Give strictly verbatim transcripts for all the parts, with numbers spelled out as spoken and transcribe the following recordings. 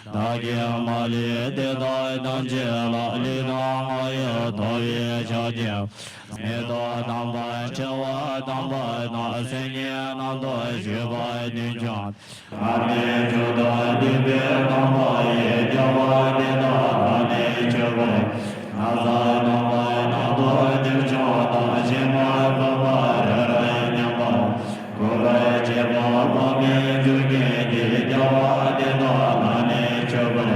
བདག་གིས་མ་ལུས་དེ་དག་ཐམས་ཅད་ལ་ལུས་དང་ངག་ཡིད་དག་པའི་ཕྱག་རྒྱ། མེ་ཏོག་དམ་པ་མཆེ་བ་དམ་པ་དང་སེམས་ཉིད་རྣམས་དང་བཅས་པ་རྡུལ་ཕྲན་ལྔ་སྟེ་བཅུ་དང་བདུན་པའི་དམ་པ་ཡི་རྒྱལ་བ་འདི་དག་བདག་ནི་མཆོད་པར། ན་བཟའ་དམ་པ་རྣམས་དང་སྒྲིབ་སྦྱོང་དང་ཕྱི་མར་ཕབ་པ་རབ་མཉམ་པ། གུས་པར་བྱེད་པ་དམ་པའི་ཆོས་ཀྱི་རྒྱལ་བ་འདི་དག་བདག་ནི་མཆོད་པར།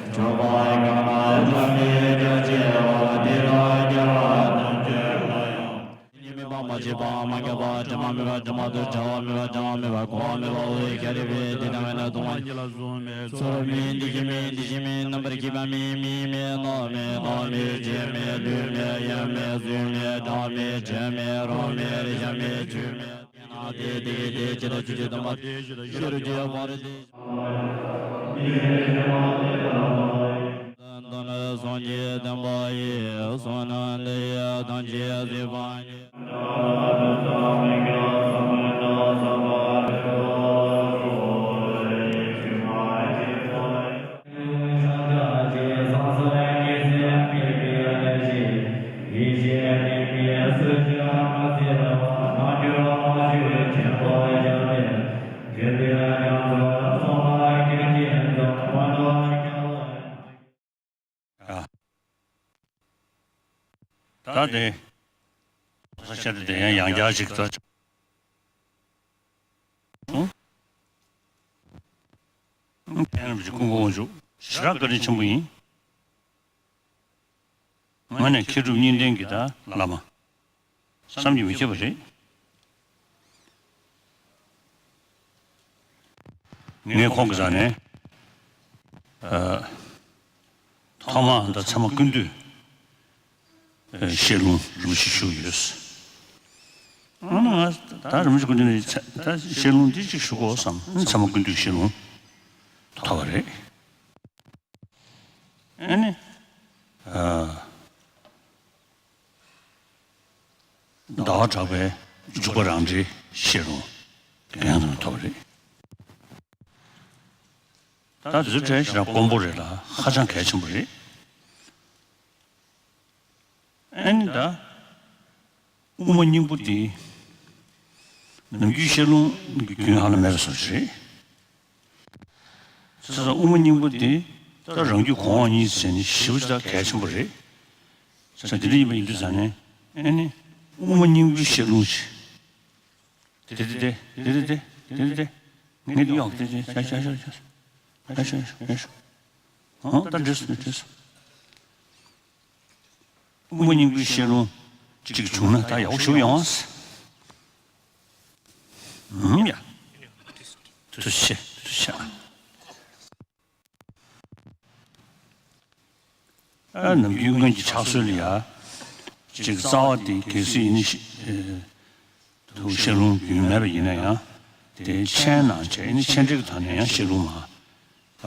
མཆོད་པ་གང་ལ་བླ་མེད་རྒྱ་ཆེ་བ་དེ་དག་རྒྱལ་བ་ཐམས་ཅད་ལ་ཡང་། ཉེས་དམིགས་པ་མ་སྐྱེས་པ་མ་འགགས་པ་དྲི་མ་མེད་པ་དྲི་མ་དང་བྲལ་བ་མེད་པ་བྲལ་བ་མེད་པ་གོང་མ་མེད་པ་འོག་མ་མེད་པ་ཤཱ་རིའི་བུ་དེ་ལྟ་བས་ན་སྟོང་པ་ཉིད་ལ་གཟུགས་མེད་ཚོར་མེད་འདུ་ཤེས་མེད་འདུ་ཤེས་མེད་རྣམ་པར་ཤེས་པ་མེད་མིག་མེད་རྣ་མེད་སྣ་མེད་ལྕེ་མེད་ལུས་མེད་ཡིད་མེད་གཟུགས་མེད་སྒྲ་མེད་དྲི་མེད་རོ་མེད་རེག་བྱ་མེད་ཆོས་མེད། དེས་ན་དེ་དེ་སྐད་དེ་ཇི་ལྟར་ཆོས་ཀྱི་སྟོང་པ་དེ་ཤེས་རབ་ཀྱི་དཔལ་དེ། དེ་ནས་སངས་རྒྱས་བསྟན་པ་ཡི་བསོད་ནམས་འདི་ཡིས་ཐམས་ཅད་གཟིགས་པ་ཉིད། ད་དེ། ས་ཆ་དེ་དེ་ཡང་ཡང་བསྐྱར་ཅིག་ད། ཨང་། ཨང་། ཕན་རབ་ཀྱི་ཀུན་དགའ་དབང་ཕྱུག་ཞེ་དྲག་བཀའ་དྲིན་ཆེན་པོ་ཡིན། ང་ནི་མཁས་གྲུབ་གཉིས་ལྡན་གྱི་ད་བླ་མ། བསམ་གྱིས་མི་ཁྱབ་པ་རེད། ངས་ཁོང་གི་རྩ་ནས། ཨ། ཐོག་མ་དང་ཚད་མ་ཀུན་བཏུས། ཨ། བཤད་ལུང་རིན་པོ་ཆེ་ཞུས་ཡོད། ཨ་ནི་ང་ད་རིན་པོ་ཆེ་ཀུན་བཏུས་ནས་ད་བཤད་ལུང་འདི་གཅིག་ཞུ་དགོས་བསམ། ཚད་མ་ཀུན་བཏུས་བཤད་ལུང་ཐོབ་པ་རེད། ཨ་ནི། ཨ། ཟླ་བ་གྲགས་པའི་འཇུག་པ་རང་འགྲེལ་བཤད་ལུང་ཡང་དུ་ཐོབ་རེད། ད་དེ་ཚོ་གྲས་ཞེ་དྲག་དཀོན་པོ་རེད་ལ་ཧ་ཅང་གལ་ཆེན་པོ་རེད། ཨ་ནི་ད་དབུ་མ་སྙིང་པོ་འདི་ནམ་རྒྱུན་བཤད་ལུང་གི་རྒྱུན་ཧ་ལམ་མེད་པ་བཟོ་ཞིག་རེད། ས་ས་དབུ་མ་སྙིང་པོ་འདི་ད་རང་རྒྱུད་གོང་འོག་གཉིས་ཟེར་ནས་ཞེ་པོ་ཅིག་ད་གལ་ཆེན་པོ་རེད། ས་འདི་འདྲ་ཡིན་པ་ཡིན་དུས་ཙང་ནས་ཨ་ནི་དབུ་མ་སྙིང་པོའི་བཤད་ལུང་ཞིག་དེ་དེ་དེ་དེ་དེ་དེ་དེ་དེ་ངས་འདི་གཡོག་དེ་དེ་ཤ་ཤ་ཤ་ཤ་ཤ་ཤ་ཤ་ཤ་ཨང་ད་འགྲིག་སོང་འགྲིག་སོང་། དབུ་མ་སྙིང་པོའི་བཤད་ལུང་གཅིག་བྱུང་ན་ད་ཡག་པོ་ཞིག་ཡོང་ཨ། ཨུམ་ཡ། ཐུགས་རྗེ་ཆེ་ཐུགས་རྗེ་ཆེ། ཨ་ནམ་རྒྱུན་སྔོན་གྱི་ཕྱག་སྲོལ་ལ་ཡ། གཅིག་རྩ་བ་དེ་གལ་སྲིད་ཡིན་ན་ཤི། ཨེ། ཐུགས་བཤད་ལུང་རྒྱུན་མེད་པ་ཡིན་ན་ཡང་། དེ་མཆན་ནང་བྱས་ནས་མཆན་འགྲིག་གི་ཐོག་ནས་ཡང་བཤད་ལུང་མ།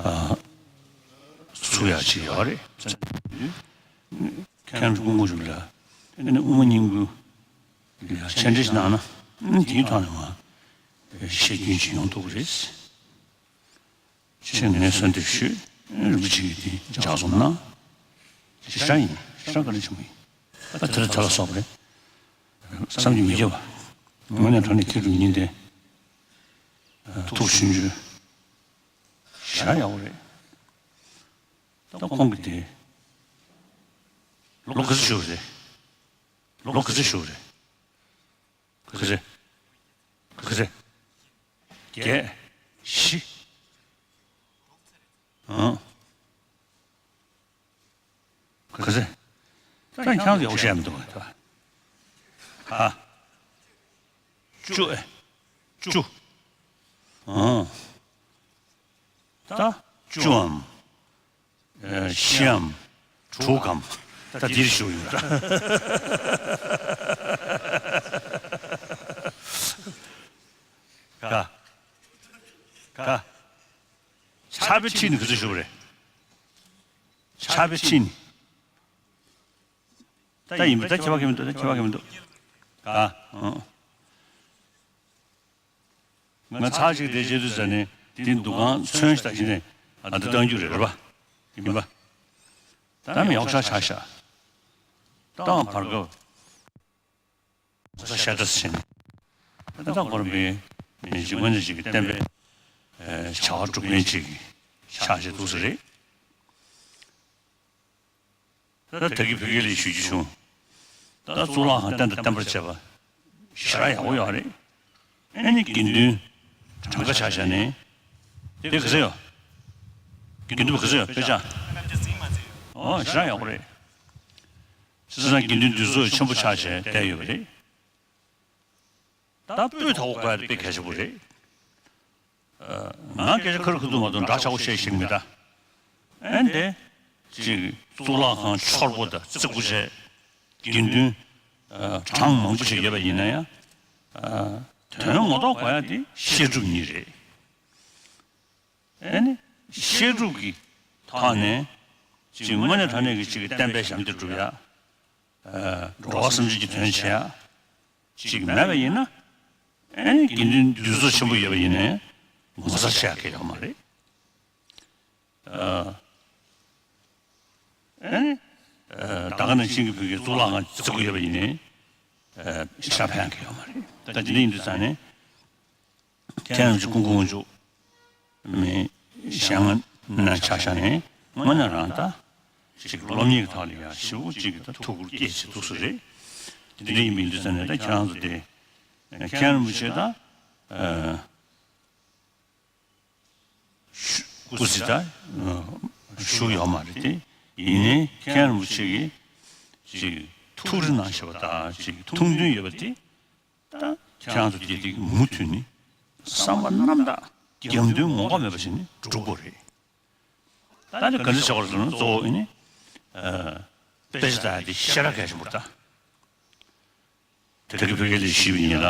ཨ། ཚུགས་ཡག་ཅིག་ཡོད་རེད། མཁན་སྐུ་ངོ་ཞིག་ལ། ཨ་ནི་དབུ་མ་སྙིང་པོ། ལ་མཆན་འགྲིག་གནང་ན། ཨ་ནི་དེའི་ཐོག་ནས་མ། བཤད་རྒྱུན་ཅིག་ཡོང་ཐུབ་ཀྱི་རེད། ཁྱེད་ངས་གསོལ་འདེབས་ཞུས། རིན་པོ་ཆེ་གིས་དེ་ལྗགས་རྩོམ་གནང་། ཞེ་དྲག་ཡིན། ཞེ་དྲག་བཀའ་དྲིན་ཆེན་པོ་ཡིན། ད་དེ་ལ་དེ་ལ་སོགས་པ་རེད། བསམ་གྱིས་མི་ཁྱབ་པ། དངོས་གནས་དྲང་གནས་མཁས་གྲུབ་ཉིན་ཏན། ཐུགས་ཆུང་ཆུང་། ཞེ་དྲག་ཡག་པོ་རེད། ད་ཁོང་གིས་དེ་ལོ་ག་ཚོད་བཞུགས་རེད། ལོ་ག་ཚོད་བཞུགས་རེད། ག་ཚོད། ག་ཚོད། བརྒྱད། བཞི། ཨང་། ག་ཚོད། ད་ཁྱང་ཡོག་བཤད་མི་འདུག་ད། ཨ། བཅུ་ཨེ། བཅུ། ཨང་། ད་བཅུའམ། ཨེ། བཞིའམ། དྲུག་གམ། ད་འདིར་བཞུགས་ཡོད་ད། ག་ག་ཕྱག་དཔེ་ཁྲིད་ནས་ག་ཚོད་བཞུགས་པ་རེད། ཕྱག་དཔེ་ཁྲིད་ནས། ད་ཡིན་པ་ད་ཁྱད་པར་གང་ཡང་མི་འདུག་ད་ཁྱད་པར་གང་ཡང་མི་འདུག་ག་ཨང་། ང་ཚར་གཅིག་དེ་བྱེད་དུས་ཙ་ནས་དེ་འདུ་ཁང་ཚོན་ཞིག་ད་གཞི་ནས་ཨ་ད་གཏོང་རྒྱུ་རེད་རེད་པ། ཡིན་པ། ད་མི་ཡོག་ཤ་ཆ་ཤ། ད་བར་སྐབས་ས་ཤ་ཏྲ་ཟེར་ནས། ད་ད་གོར་བའི་མི་གཅིག་དངོས་གནས་ཅིག་གི་བསྟན་པའི་བྱ་བ་སྒྲུབ་མཁན་ཅིག་གི་ཆ་ཤས་འདུག་ས་རེད། ད་ད་གི་བོད་སྐད་ལས་ཞུ་རྒྱུ་བྱུང་། ད་གཙུག་ལག་ཁང་བསྟན་དང་བསྟན་པར་བཅས་པ་ཞེ་དྲག་ཡག་པོ་ཡོད་རེད། ཨེ་ནི་དགེ་འདུན་གྲངས་ཀ་ཆ་བཞག་ནས་དེ་ག་ཚོད་ཡོད། དགེ་འདུན་པ་ག་ཚོད་ཡོད་དཔེ་ཆ། ཨོ་ཞེ་དྲག་ཡག་པོ་རེད། བྱས་ཙང་དགེ་འདུན་འདུས་ཚོགས་ཆེན་པོ་ཆགས་བྱས་བསྡད་ཡོད་པ་རེད། ད་སྤུས་དག་པོ་དགོས་ཡ་དེ་དཔེ་གལ་ཆེན་པོ་རེད། ང་སྐད་ཆ་ཁ་རུ་ཁ་ཐུག་མ་གཏོགས་འདྲ་ཆགས་པོ་བཤད་ཤེས་ཀྱི་མེད་ད། ཨེ་འདི་ཅིག་གཙུག་ལག་ཁང་འཆོར་པོ་དང་བརྩི་བཀུར་བྱས། དགེ་འདུན་གྲངས་མང་པོ་ཞིག་ཡོད་པ་ཡིན་ན་ཡང་། དོན་ངོ་ཐོག་གོ་ཡ་དེ་བཤད་སྒྲུབ་གཉིས་རེད། ཨེ་ནི་བཤད་སྒྲུབ་ཀྱི་ཐོག་ནས་ཅིག་དངོས་གནས་དྲང་གནས་ཀྱི་ཅིག་གི་བསྟན་པའི་ཞབས་འདེགས་སྒྲུབ་ཡ། འགྲོ་བ་སེམས་ཅན་གྱི་དོན་བྱེད་ཡ། ཅིག་མེད་པ་ཡིན་ན། ཨེ་ནི་དགེ་འདུན་འདུས་ཚོགས་ཆེན་པོ་ཡོད་པ་ཡིན་ནའི་ངོ་ཚ་བྱེད་ཡ་གང་ཡོད་མ་རེད། ཨ་ནི་ད་ག་ནང་བཞིན་གྱི་བོད་ཀྱི་གཙུག་ལག་ཁང་བརྩི་བཀུར་ཡོད་པ་ཡིན་ནའི་ཤ་ཕན་གང་ཡོད་མ་རེད། ད་དེ་འདྲ་ཡིན་དུས་ཙང་ནས། མཁན་རིན་པོ་ཆེ་སྐུ་ངོ་མཇུག་མི་གཞན་ནང་ཆ་བཞག་ནས་དངོས་གནས་རང་ད་ཅིག་སློབ་གཉེར་གྱི་ཐོག་ལ་ཡ་ཞེ་པོ་ཅིག་གི་ད་ཐུགས་ཁུར་བསྐྱེད་བྱེད་ཐུགས་སུ་རེད། དེ་འདྲ་ཡིན་པ་ཡིན་དུས་ཙང་ནས་ད་ཁྱེད་རང་ཚོ་དེ་མཁན་རིན་པོ་ཆེ་ད་སྐུ་ཚེ་ད་བཞུགས་ཡོད་མ་རེད་དེ། ཡིན་ནའི་མཁན་རིན་པོ་ཆེ་གིས་ཅིག་ཐུགས་རེ་གནང་བཞིན་པ་ད་ཅིག་ཐུགས་འདུན་ཡོད་པ་དེ། ད་ཁྱེད་རང་ཚོ་དགེ་སྡིག་མུ་མཐུད་ནས་བསམ་པ་རྣམ་དག་རྒྱབ་མདུན་ངོ་ལྐོག་མེད་པ་བྱས་ནས་སྒྲུབ་དགོས་རེད། ད་ནི་ག་འདྲ་བྱ་བར་ཟེར་ན་གཙོ་བོ་ཨེ་ནི། དཔེ་ཆ་ལྟ་ཡ་དེ་ཞེ་དྲག་གལ་ཆེན་པོ་རེད་ད། དེ་གི་བོད་སྐད་ལས་ཞུས་པ་ཡིན་ལ།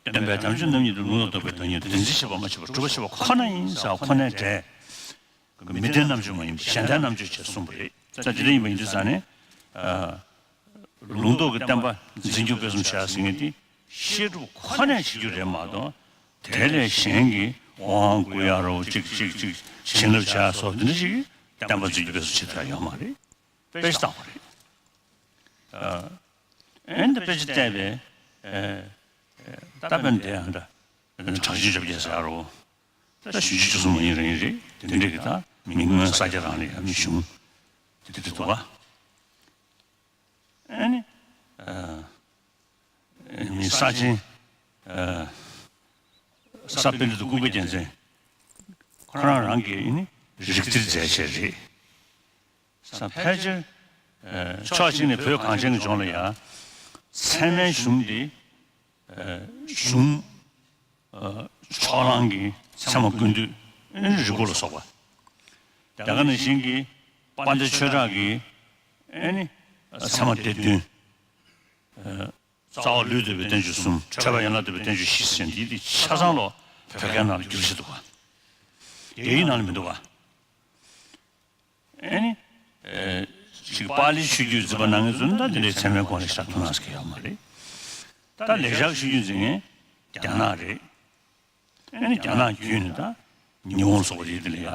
སྟོན་པའི་དམ་ཆོས་རྣམ་གཉིས་ལ་ལུང་དང་རྟོགས་པའི་བདག་ཉིད་དུ་འཛིན་བྱེད་པ་མ་བྱས་པ་སྒྲུབ་པ་བྱེད་པ་ཁོ་ན་ཡིན་ཟེར་བ་ཁོ་ནའི་གྲས། མི་ལྡན་རྣམ་དཔྱོད་མ་ཡིན་པ་གཞན་ལྡན་རྣམ་དཔྱོད་ཅེས་གསུངས་པ་རེད། ད་དེ་འདྲ་ཡིན་པ་ཡིན་དུས་ཙང་ནས། ལུང་རྟོགས་ཀྱི་བསྟན་པ་འཛིན་སྐྱོང་སྤེལ་གསུམ་བྱ་ཟེར་མཁན་དེ་བཤད་སྒྲུབ་ཁོ་ནས་བྱེད་རྒྱུ་རེད་མ་གཏོགས། དེ་ལས་གཞན་གྱི་དབང་བསྐུར་ཡ་རོ་གཅིག་གཅིག་གཅིག་བྱིན་རླབས་བྱ་ཡ་སོགས་འདི་འདྲ་ཞིག་གིས་བསྟན་པ་འཛིན་སྐྱོང་སྤེལ་གསུམ་བྱེད་ཐུབ་ཡ་ཡོད་མ་རེད། དཔེ་ཆ་ལྟ་དགོས་རེད། ཨེ་འདི་དཔེ་ཆ་བལྟས་པས། ད་དཔེར་ན་དེ་ཡང་འདྲ། གྲགས་ཆེན་བཅོ་བརྒྱད་ཟེར་ཡ་རོ། ད་གཞོན་ཆེན་བཅུ་གསུམ་མ་ཡིན་རང་ཡིན་རེད། དེ་འདྲ་གི་ད་མི་མངོན་ས་སྐྱ་རང་ལ་ཡང་མི་གཞུང་དེ་དེ་འདུག་ག་ཨ་ནི། མི་ས་ཆེན། ས་པཎ་གྲུབ་ཀུན་དགའ་རྒྱལ་མཚན། ཁོ་རང་རང་གིས་ཨ་ནི་རིགས་གཏེར་མཛད་བྱས་རེད། ས་ཕལ་ཆེར། ཕྱོགས་གཅིག་ནས་བོད་གངས་ཅན་གྱི་ལྗོངས་ལ་ཡ། ཚད་མའི་གཞུང་འདི། གཞུང་། ཕྱོགས་གླང་གི་ཚད་མ་ཀུན་བཏུས་རིགས་དགུ་ལ་སོགས་པ། དེ་ག་ནང་བཞིན་གྱི་དཔལ་ལྡན་ཆོས་གྲགས་ཀྱི་ཨེ་ནི་ཚད་མ་སྡེ་བདུན། རྩ་བ་ལུས་བསྡུས་པའི་བསྟན་བཅོས་གསུམ། ཁྲོས་པ་ཡན་ལག་བསྡུས་པའི་བསྟན་བཅོས་བཞི་ཟེར་འདི་དེ་ཆ་ཚང་ལོ་བོད་སྐད་ནང་ལ་བསྒྱུར་བཞག་འདུག་ག་རྒྱ་ཡིག་ནང་ལ་མི་འདུག་ག་ཨེ་ནི། ཅིག་པཱ་ལིའི་ཆོས་བརྒྱུད་འཛིན་པ་གནང་མཁན་ཚོ་ནི་ད་དེ་འདྲའི་ཚད་མའི་སྒོ་ནས་ཤར་ཐུབ་ན་ཟེར་གྱི་ཡོད་མ་རེད། ད་ལེགས་སྦྱར་ཆོས་བརྒྱུད་འཛིན་མཁན་རྒྱ་ནག་རེད། ཨེ་ནི་རྒྱ་ནག་བརྒྱུད་ནས་ད་ཉི་ཧོང་སོགས་པ་རེད་དེ་ལ་ཡ།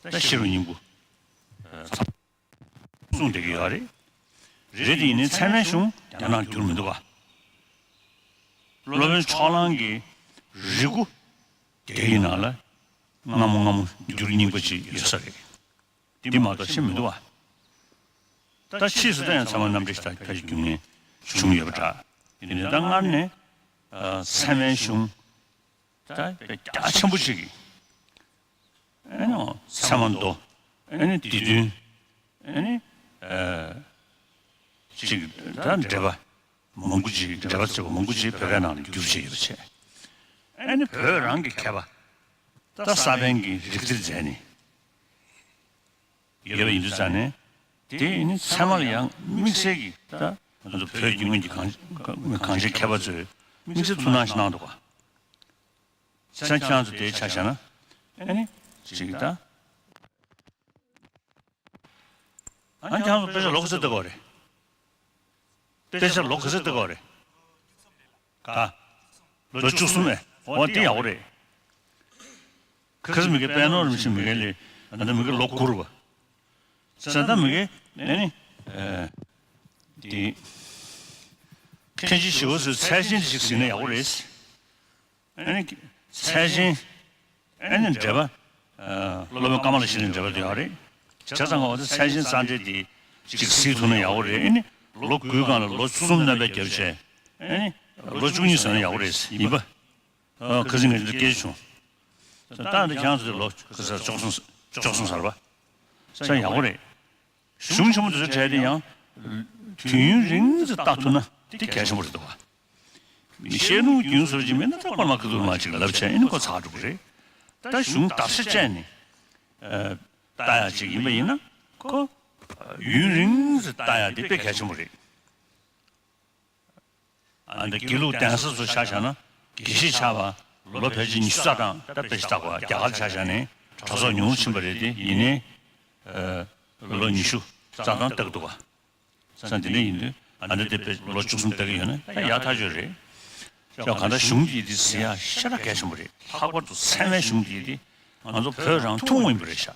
ད་ཤེས་རབ་སྙིང་པོ། གསུངས་བསྡད་ཀྱི་ཡོད་རེད། རེད་དེ་ཡིན་ནའི་ཚད་མའི་གཞུང་རྒྱ་ནག་བསྒྱུར་མི་འདུག་ག་སློབ་དཔོན་ཕྱོགས་གླང་གི་རིགས་སྐུ་དེ་ཡི་ནང་ལ་སྔ་མོ་སྔ་མོ་འགྱུར་རྙིང་པ་ཅིག་ཡོད་ས་རེད། འདི་མ་གཏོགས་ཤེས་མི་འདུག་བ། ད་ཕྱིས་སུ་ད་ཡང་ཚད་མ་རྣམ་འགྲེལ་ཞིག་ད་ཕལ་ཆེར་འགྱུར་ངེས་བྱུང་ཡོད་པ་འདྲ། ཡིན་ནའི་ད་སྔར་ནས་ཚད་མའི་གཞུང་ད་དཔེ་རྒྱ་ཆེན་པོ་ཅིག་གིས་ཨེ་ནི་ཚད་མ་མདོ། ཨེ་ནི་སྡེ་བདུན། ཨེ་ནི་ཅིག་ད་འགྲེལ་པ་མང་པོ་ཅིག་འགྲེལ་པ་ཟེར་བ་མང་པོ་ཅིག་བོད་སྐད་ནང་ལ་བསྒྱུར་བྱས་ཡོད་པ་བྱས། ཨེ་ནི་བོད་རང་གི་མཁས་པ་ད་ས་པཎ་གྱིས་རིགས་གཏེར་མཛད་ནས་ཡོད་པ་ཡིན་དུས་ཙང་ནས། དེ་ཡིན་ནི་ཚད་མ་ལ་ཡང་དམིགས་བསལ་གྱི་ད་ང་ཚོ་བོད་ཀྱི་སྔོན་གྱི་གངས་གངས་ཅན་མཁས་པ་ཚོས་དམིགས་བསལ་ཐུགས་སྣང་ཞིག་གནང་འདུག་ག་ས་ཁྱེད་རང་ཚོ་དེའི་ཆ་བཞག་ན་ཨེ་ནི་ཅིག་ད། ཨ་ཁྱེད་རང་ཚོ་དཔེ་ཆ་ལོ་ག་ཚོད་བལྟ་གི་ཡོད་རེད། དཔེ་ཆ་ལོ་ག་ཚོད་བལྟ་གི་ཡོད་རེད། ག་ལོ་བཅུ་གསུམ་ཨེ། འོ་དེ་ཡག་པོ་རེད། ཁ་སང་མི་གེ་པད་ནོར་རིན་པོ་ཆེ་མི་གེ་ལས་ཨ་ད་མི་གེ་ལོ་དགུ་རེད་པ། ས་ད་མི་གེ་ཨེ་ནི་ཨེ་དེ་མཁན་ཆེན་ཞི་བ་འཚོའི་ཚད་ཆེན་དེ་ཞིག་གཟིགས་ན་ཡག་པོ་རེད། ཨེ་ནི་ཚད་ཆེན། ཨེ་ནི་འགྲེལ་པ། ཨ་སློབ་དཔོན་ཀ་མ་ལ་ཤཱི་ལའི་འགྲེལ་པ་དེ་ཡོད་རེད། བྱས་ཙང་འོ་ཚད་ཆེན་རྩ་འགྲེལ་དེ་གཅིག་གཟིགས་ཐུབ་ན་ཡག་པོ་རེད། ཨེ་ནི་ལོ་དགུའི་སྒང་ལ་ལོ་གསུམ་སྣོན་པ་བརྒྱབ་བྱས། ཨེ་ནི་ལོ་བཅུ་གཉིས་བཟོས་ན་ཡག་པོ་རེད་ཡིན་པ། ཨ་ཁ་སང་ངས་འདི་སྐད་ཆ་བྱུང་། ད་ད་ཁྱེད་རང་ཚོ་ལོ་ཁ་སང་བཅུ་གསུམ་བཅུ་གསུམ་ཟེར་བ། ས་ཡག་པོ་རེད། གཞུང་ཆེན་མོ་དེ་ཚོ་བྲལ་ཏེ་ཡང་དུས་ཡུན་རིང་ཙམ་བལྟ་ཐུབ་ན་དེ་གལ་ཆེན་པོ་རེད་འདུག་བ། མི་ཤེས་ལུགས་རྒྱུན་སོར་གྱི་མི་ན་ད་པར་མ་ཁ་ཐུར་མ་ཅིག་ལབ་བྱས་ཨེ་ནི་ཁོ་ཚར་འགྲོ་གི་རེད། ད་གཞུང་བརྡར་ཤ་བཅད་ནས་ཨ་བལྟ་ཡག་ཅིག་ཡིན་པ་ཡིན་ན་ཁོ་ཡུན་རིང་ཙམ་བལྟ་ཡག་དེ་དཔེ་གལ་ཆེན་པོ་རེད། ཨ་འདི་དགེ་ལུགས་གདན་ས་ཚོ་ཆ་བཞག་ན་དགེ་བཤེས་ཆགས་པ་ལོ་ཕལ་ཆེར་ཉི་ཤུ་རྩ་གྲངས་ད་དཔེ་ཆ་བལྟ་དགོས། རྒྱ་གར་ཆ་བཞག་ནས་གྲྭ་ཚོགས་ཉུང་རུ་ཕྱིན་པ་རེད་དེ་ཡིན་ནའི་ཨ་ལོ་ཉི་ཤུ་རྩ་གྲངས་བལྟ་གི་འདུག་ག་ས་འདི་འདྲ་ཡིན་དུས་ཨ་འདྲ་དེ་དཔེ་ལོ་བཅུ་གསུམ་ལྟ་གི་ཡོད་ན་ད་ཡག་ཐག་ཆོད་རེད། ཤོག་གང་ལྟར་གཞུང་འདི་འདི་ཟེར་ཡག་ཤ་སྟག་གལ་ཆེན་པོ་རེད། ལྷག་པར་དུ་ཚད་མའི་གཞུང་འདི་འདི་ང་ཚོ་བོད་རང་ཐུན་མོང་ཡིན་པ་རེད་ཤག་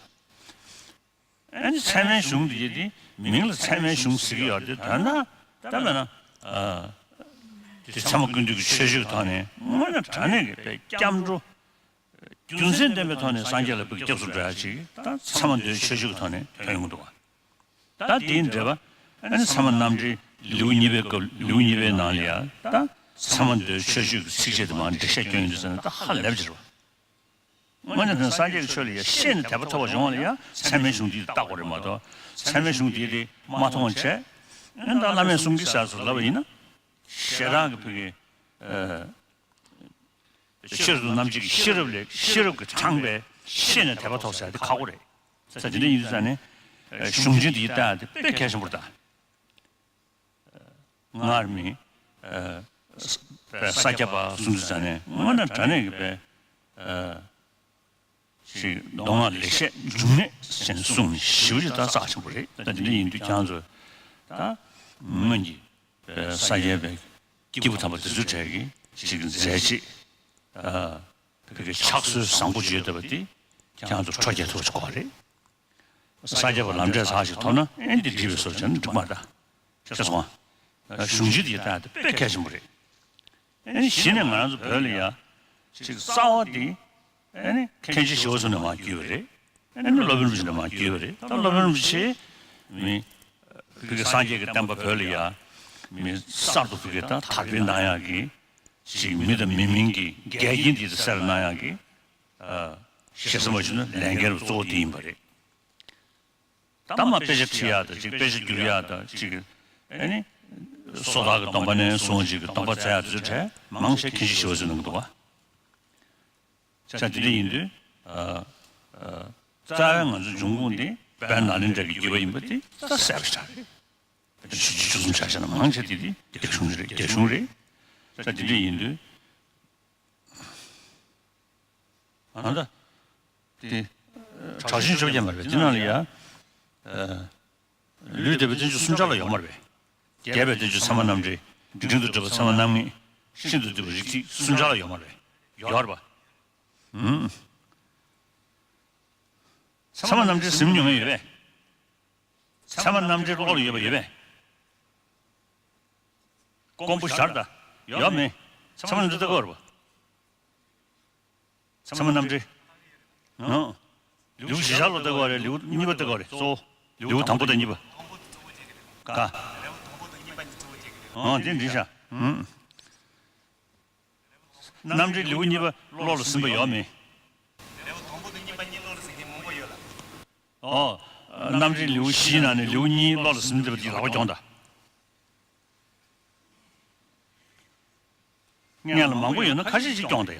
ཨ་ནི་ཚད་མའི་གཞུང་འདི་འདི་མིང་ལ་ཚད་མའི་གཞུང་ཟེར་གི་ཡོད་རེད། དོན་དག་ད་མེད་ན་ཨ་དེ་ཚད་མ་ཀུན་བཏུས་ཀྱི་ཆོས་སྤྱོད་ཀྱི་ཐོག་ནས་དངོས་གནས་དྲང་གནས་ཀྱི་དཔེ་སྐྱབས་འགྲོ། རྒྱུ་མཚན་ལྡན་པའི་ཐོག་ནས་སངས་རྒྱས་ལ་ཕུགས་སྐྱབས་སུ་འགྲོ་ཡག་ཅིག་ད་ཚད་མ་མདོའི་ཆོས་སྤྱོད་ཀྱི་ཐོག་ནས་ཐོན་ཡོང་གི་འདུག་བ། ད་དེའི་འགྲེལ་པ་ཨ་ནི་ཚད་མ་རྣམ་འགྲེལ་ལེའུ་གཉིས་པའི་སྐབས་ལེའུ་གཉིས་པའི་ནང་ལ་ཡ་ད་ཚད་མ་མདོའི་ཆོས་སྤྱོད་ཀྱི་ཚིགས་བཅད་དེ་མར་འགྲེལ་བཤད་སྐྱོན་ཡོང་དུས་ཙམ་ནས་ད་ཧ་ལས་པ་ཅིག་རེད་བ། དངོས་གནས་དྲང་སངས་རྒྱས་ཀྱི་ཆོས་ལ་ཡ་ཤེས་ནས་དད་པ་ཐོབ་པ་ཡོང་བ་ལ་ཡ་ཚད་མའི་གཞུང་འདི་བལྟ་དགོས་རེད་མ་གཏོགས་ཚད་མའི་གཞུང་འདི་དེ་མ་མཐོང་བ་བྱས་ཨ་ནི་ད་བླ་མས་གསུང་གི་ཟེར་སུ་ལབ་པ་ཡིན་ན་ཞེ་དྲག་གི་ཕ་གི་ཨ། ཤེས་རབ་རྣམ་འབྱེད་ཀྱི་ཤེས་རབ་ལས་ཤེས་རབ་ཀྱིས་དྲངས་པའི་ཤེས་ནས་དད་པ་ཐོབ་ཟེར་དེ་ཁག་པོ་རེད། ས་དེ་འདྲ་ཡིན་དུས་ཙང་ནས་གཞུང་ཆེན་འདི་ལྟ་ཡག་དེ་དཔེ་གལ་ཆེན་པོ་རེད་ད། སྔར་མི་ས་སྐྱ་པ་གསུང་དུས་ཙང་ནས་དངོས་གནས་དྲང་གནས་ཀྱི་དཔེ། ཞིག་མདོ་སྔགས་ལེགས་བཤད་འབྱུང་གནས་ཟེར་ནས་གསུངས་ནས་ཞེ་པོ་ཅིག་ད་རྩ་ཆེན་པོ་རེད། ད་དེ་འདྲ་ཡིན་དུས་ཁྱེད་ཚོས་ད་སྔོན་གྱི་ས་སྐྱའི་པའི་སྐྱེས་བུ་དམ་པ་དེ་ཚོའི་གྲས་ཀྱི་ཞིག་མཛད་རྗེས་བོད་ཀྱི་ཕྱག་སྲོལ་བཟང་པོ་ཅིག་ཡོད་བསྡད་པ་དེ་ཁྱེད་ཚོ་འཕྲོ་རྒྱག་ཐུབ་པ་ཞིག་དགོས་རེད། ས་སྐྱ་པ་ལམ་འབྲས་ཚར་ཞིག་ཐོབ་ན་ཨེ་འདི་འགྲིག་པའི་བཟོ་བྱས་ན་འགྲིག་མ་རེད་ད། ཤེས་སོང་ང་། གཞུང་ཆེན་དེ་ལྟ་དེ་དཔེ་གལ་ཆེན་པོ་རེད། ཨ་ནི་གཞི་ནས་ང་རང་ཚོ་བོད་ལ་ཡ། ཅིག་རྩ་བ་དེ། ཨ་ནི་མཁན་ཆེན་ཞི་བ་འཚོ་ནས་མར་བརྒྱུད་པ་རེད། ཨ་ནི་སློབ་དཔོན་རིན་པོ་ཆེ་ནས་མར་བརྒྱུད་པ་རེད། ད་སློབ་དཔོན་རིན་པོ་ཆེ། མི། ཕ་གི་སངས་རྒྱས་ཀྱི་བསྟན་པ་བོད་ལ་ཡ། མི་གསར་དུ་ཕ་གི་ད་དར་སྤེལ་གནང་ཡག་གི་ཅིག་མི་དང་མི་མིན་གྱི་འགལ་རྐྱེན་དེ་ཚོ་སེལ་གནང་ཡག་གི་ཞེ་ས་མ་ཞུ་ན་ལས་འགན་རུ་གཙོ་བོ་དེ་ཡིན་པ་རེད། ད་མ་དཔེ་ཆ་ཁྲིད་ཡག་དང་ཅིག་དཔེ་ཆ་བསྒྱུར་ཡག་དང་ཅིག་ཨ་ནི་སོ་ཐར་གྱི་སྡོམ་པ་ནས་བཟུང་ཅིག་སྡོམ་པ་བཙལ་ཡག་དེ་ཚོའི་གྲས་མང་ཆེ་མཁན་ཆེན་ཞི་བ་འཚོ་གནང་གི་འདུག་བ། ཆ་དེ་འདྲ་ཡིན་དུས་ཨ་ཨ་རྩ་བའི་ང་ཚོ་འབྱུང་ཁུངས་དེ་བན་ནཱ་ལེནྡྲ་གི་བརྒྱུད་པ་ཡིན་པ་དེ་ད་གསལ་པོ་ཆགས་རེད། ཆུ་ཆུ་ཆུ་གསུམ་ཆ་བཞག་ན་མང་ཆེ་དེ་དེ་རྒྱ་གཞུང་རེད། རྒྱ་གཞུང་རེད། ཆ་དེ་འདྲ་ཡིན་དུས། ཨ་ད། དེ། དྲག་ཞན་བཅོ་བརྒྱད་མ་རེད་པས། དེ་ནང་ལ་ཡ། ལུས་འདས་པའི་བསྟན་བཅོས་གསུམ་ཆར་ལ་ཡོད་མ་རེད་པས། རྒྱས་པའི་བསྟན་བཅོས་ཚད་མ་རྣམ་འགྲེལ། འབྲིང་དུ་བསྒྲུབས་པ་ཚད་མ་རྣམ་ངེས། ཤིན་ཏུ་བསྡུས་པ་རིགས་ཐིགས་གསུམ་ཆར་ལ་ཡོད་མ་རེད། ཡོད་རེད་པ། ཨུམ། ཚད་མ་རྣམ་འགྲེལ་ཟིན་མྱོང་མཁན་ཡོད་པས། ཚད་མ་རྣམ་འགྲེལ་བློ་ལ་ཡོད་པ་ཡོད་པས། དཀོན་པོ་ཞར་ད་ཡོད་མེད། ཚད་མ་རྣམ་འགྲེལ་ལྟ་གི་ཡོད་རེད་པ། ཚད་མ་རྣམ་འགྲེལ། ཨང་། ལེའུ་བཞི་ཆར་ལ་ལྟ་གི་ཡོད་རེད། ལེའུ་གཉིས་པ་ལྟ་གི་ཡོད་རེད། གཙོ་བོ་ལེའུ་དང་པོ་དང་གཉིས་པ། ག་ཨང་། དེ་འགྲིག་ཤག་ཨང་། རྣམ་འགྲེལ་ལེའུ་གཉིས་པ་བློ་ལ་ཟིན་པ་ཡོད་མེད། ཨོ། རྣམ་འགྲེལ་ལེའུ་བཞིའི་ནང་ནས་ལེའུ་གཉིས་བློ་ལ་ཟིན་བསྡད་པ་འདི་ལག་པ་རྐྱོང་དང་། སྔོན་ལ་མང་པོ་ཡོད་ན་ཁ་ཤས་ཤིག་རྐྱོང་དང་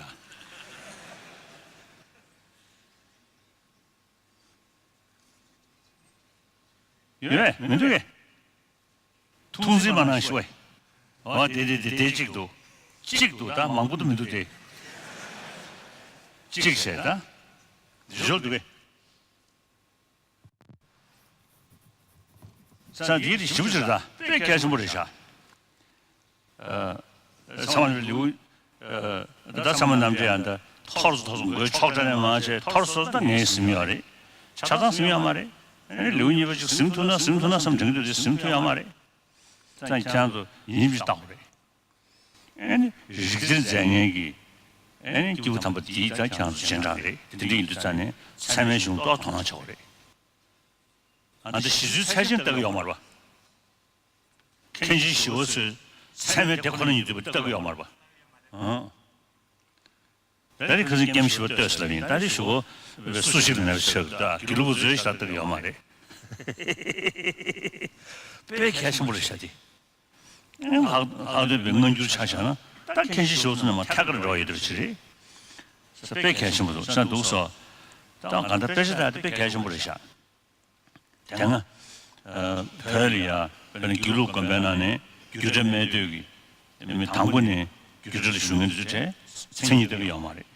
ཡ། ཡོད་མི་འདུག་གས། ཐུགས་འཛིན་མ་གནང་ཞུ་བས། འོ་དེ་དེ་དེ་དེ་གཅིག་འདུག་གཅིག་འདུག་ད་མང་པོ་འདུག་མི་འདུག་དེ། གཅིག་བྱས་ད། འདི་ཞོར་འདུག་གས། ས་འདིའི་རིགས་ཞིབ་ཕྲ་ད་དཔེ་གལ་ཆེན་པོ་རེད་ཤག་ཨ། ཚང་མ་ལེའུ། ཨ། ད་ཚང་མ་རྣམ་འགྲེལ་ཡང་ད་ཐོར་སོ་ཐོར་སོ་མགོའི་ཕྱོགས་སྒྲ་ནས་མ་བྱས་ཐོར་སོ་ད་ངས་ཟིན་ཡོད་རེད། ཆ་ཚང་ཟིན་ཡོད་མ་རེད། ཨ་ནི་ལེའུ་གཉིས་པ་ཅིག་ཟིན་ཐུབ་ན་ཟིན་ཐུབ་ན་བསམ་དྲན་གྱི་འདུག་དེ་ཟིན་ཐུབ་ཡོད་མ་རེད། ད་ཁྱེད་རང་ཚོ་ཡིན་གཅིག་བལྟ་དགོས་རེད། ཨ་ནི་རིགས་གཏེར་མཛད་མཁན་གྱི་ཨ་ནི་སྐྱེས་བུ་དམ་པ་འདིའི་ད་ཁྱེད་རང་ཚོ་རྗེས་འབྲང་རེད། དེ་འདྲ་ཡིན་དུས་ཙང་ནས་ཚད་མའི་གཞུང་ཏོག་དོ་སྣང་བྱ་དགོས་རེད། ཨ་ནི་ཞི་བཅོལ་ཚད་ཆེན་ལྟ་གི་ཡོད་མ་རེད་པ། མཁན་ཆེན་ཞི་བ་འཚོས་ཚད་མའི་དེ་ཁོ་ན་ཉིད་བསྡུས་པ་ལྟ་གི་ཡོད་མ་རེད་པ། ཨང་། ད་རེས་ཁ་སང་སྐྱེམས་ཞི་བ་ལྟོས་ཟེར་ལབ་ཡིན། ད་རེས་ཞི་བ་སུ་ཞིག་ལ་ནར་ཆགས་ད་དགེ་ལུགས་པ་ཚོས་ཞིག་ལྟ་གི་ཡོད་མ་རེད། དཔེ་གལ་ཆེན་པོ་རེད་ཤག་དེ། ལྷག་ལྷག་དོན་པའི་སྔ་འགྱུར་ཆ་བཞག་ན་ད་མཁན་ཆེན་ཞི་བ་འཚོ་ནས་མར་ཐད་ཀར་འགྲོ་བ་ཡོད་དེ་ཅི་རེད། དཔེ་གལ་ཆེན་པོ་འདུག་ས་འདུག་སོ། ད་གང་ལྟར་དཔེ་ཆ་ལྟ་དེ་དཔེ་གལ་ཆེན་པོ་རེད་ཤག་དེ་སྔ། ཨ། བོད་ལ་ཡ་བོད་ནས་དགེ་ལུགས་དགོན་པའི་ནང་ནས་རྒྱུད་གྲྭ་སྨད་སྟོད་ཀྱི་མི་དང་པོ་ནས་རྒྱུད་གྲྭ་ལ་ཞུགས་མཁན་དེ་ཚོའི་གྲས་མཚན་ཉིད་ལྟ་གི་ཡོད་མ་རེད།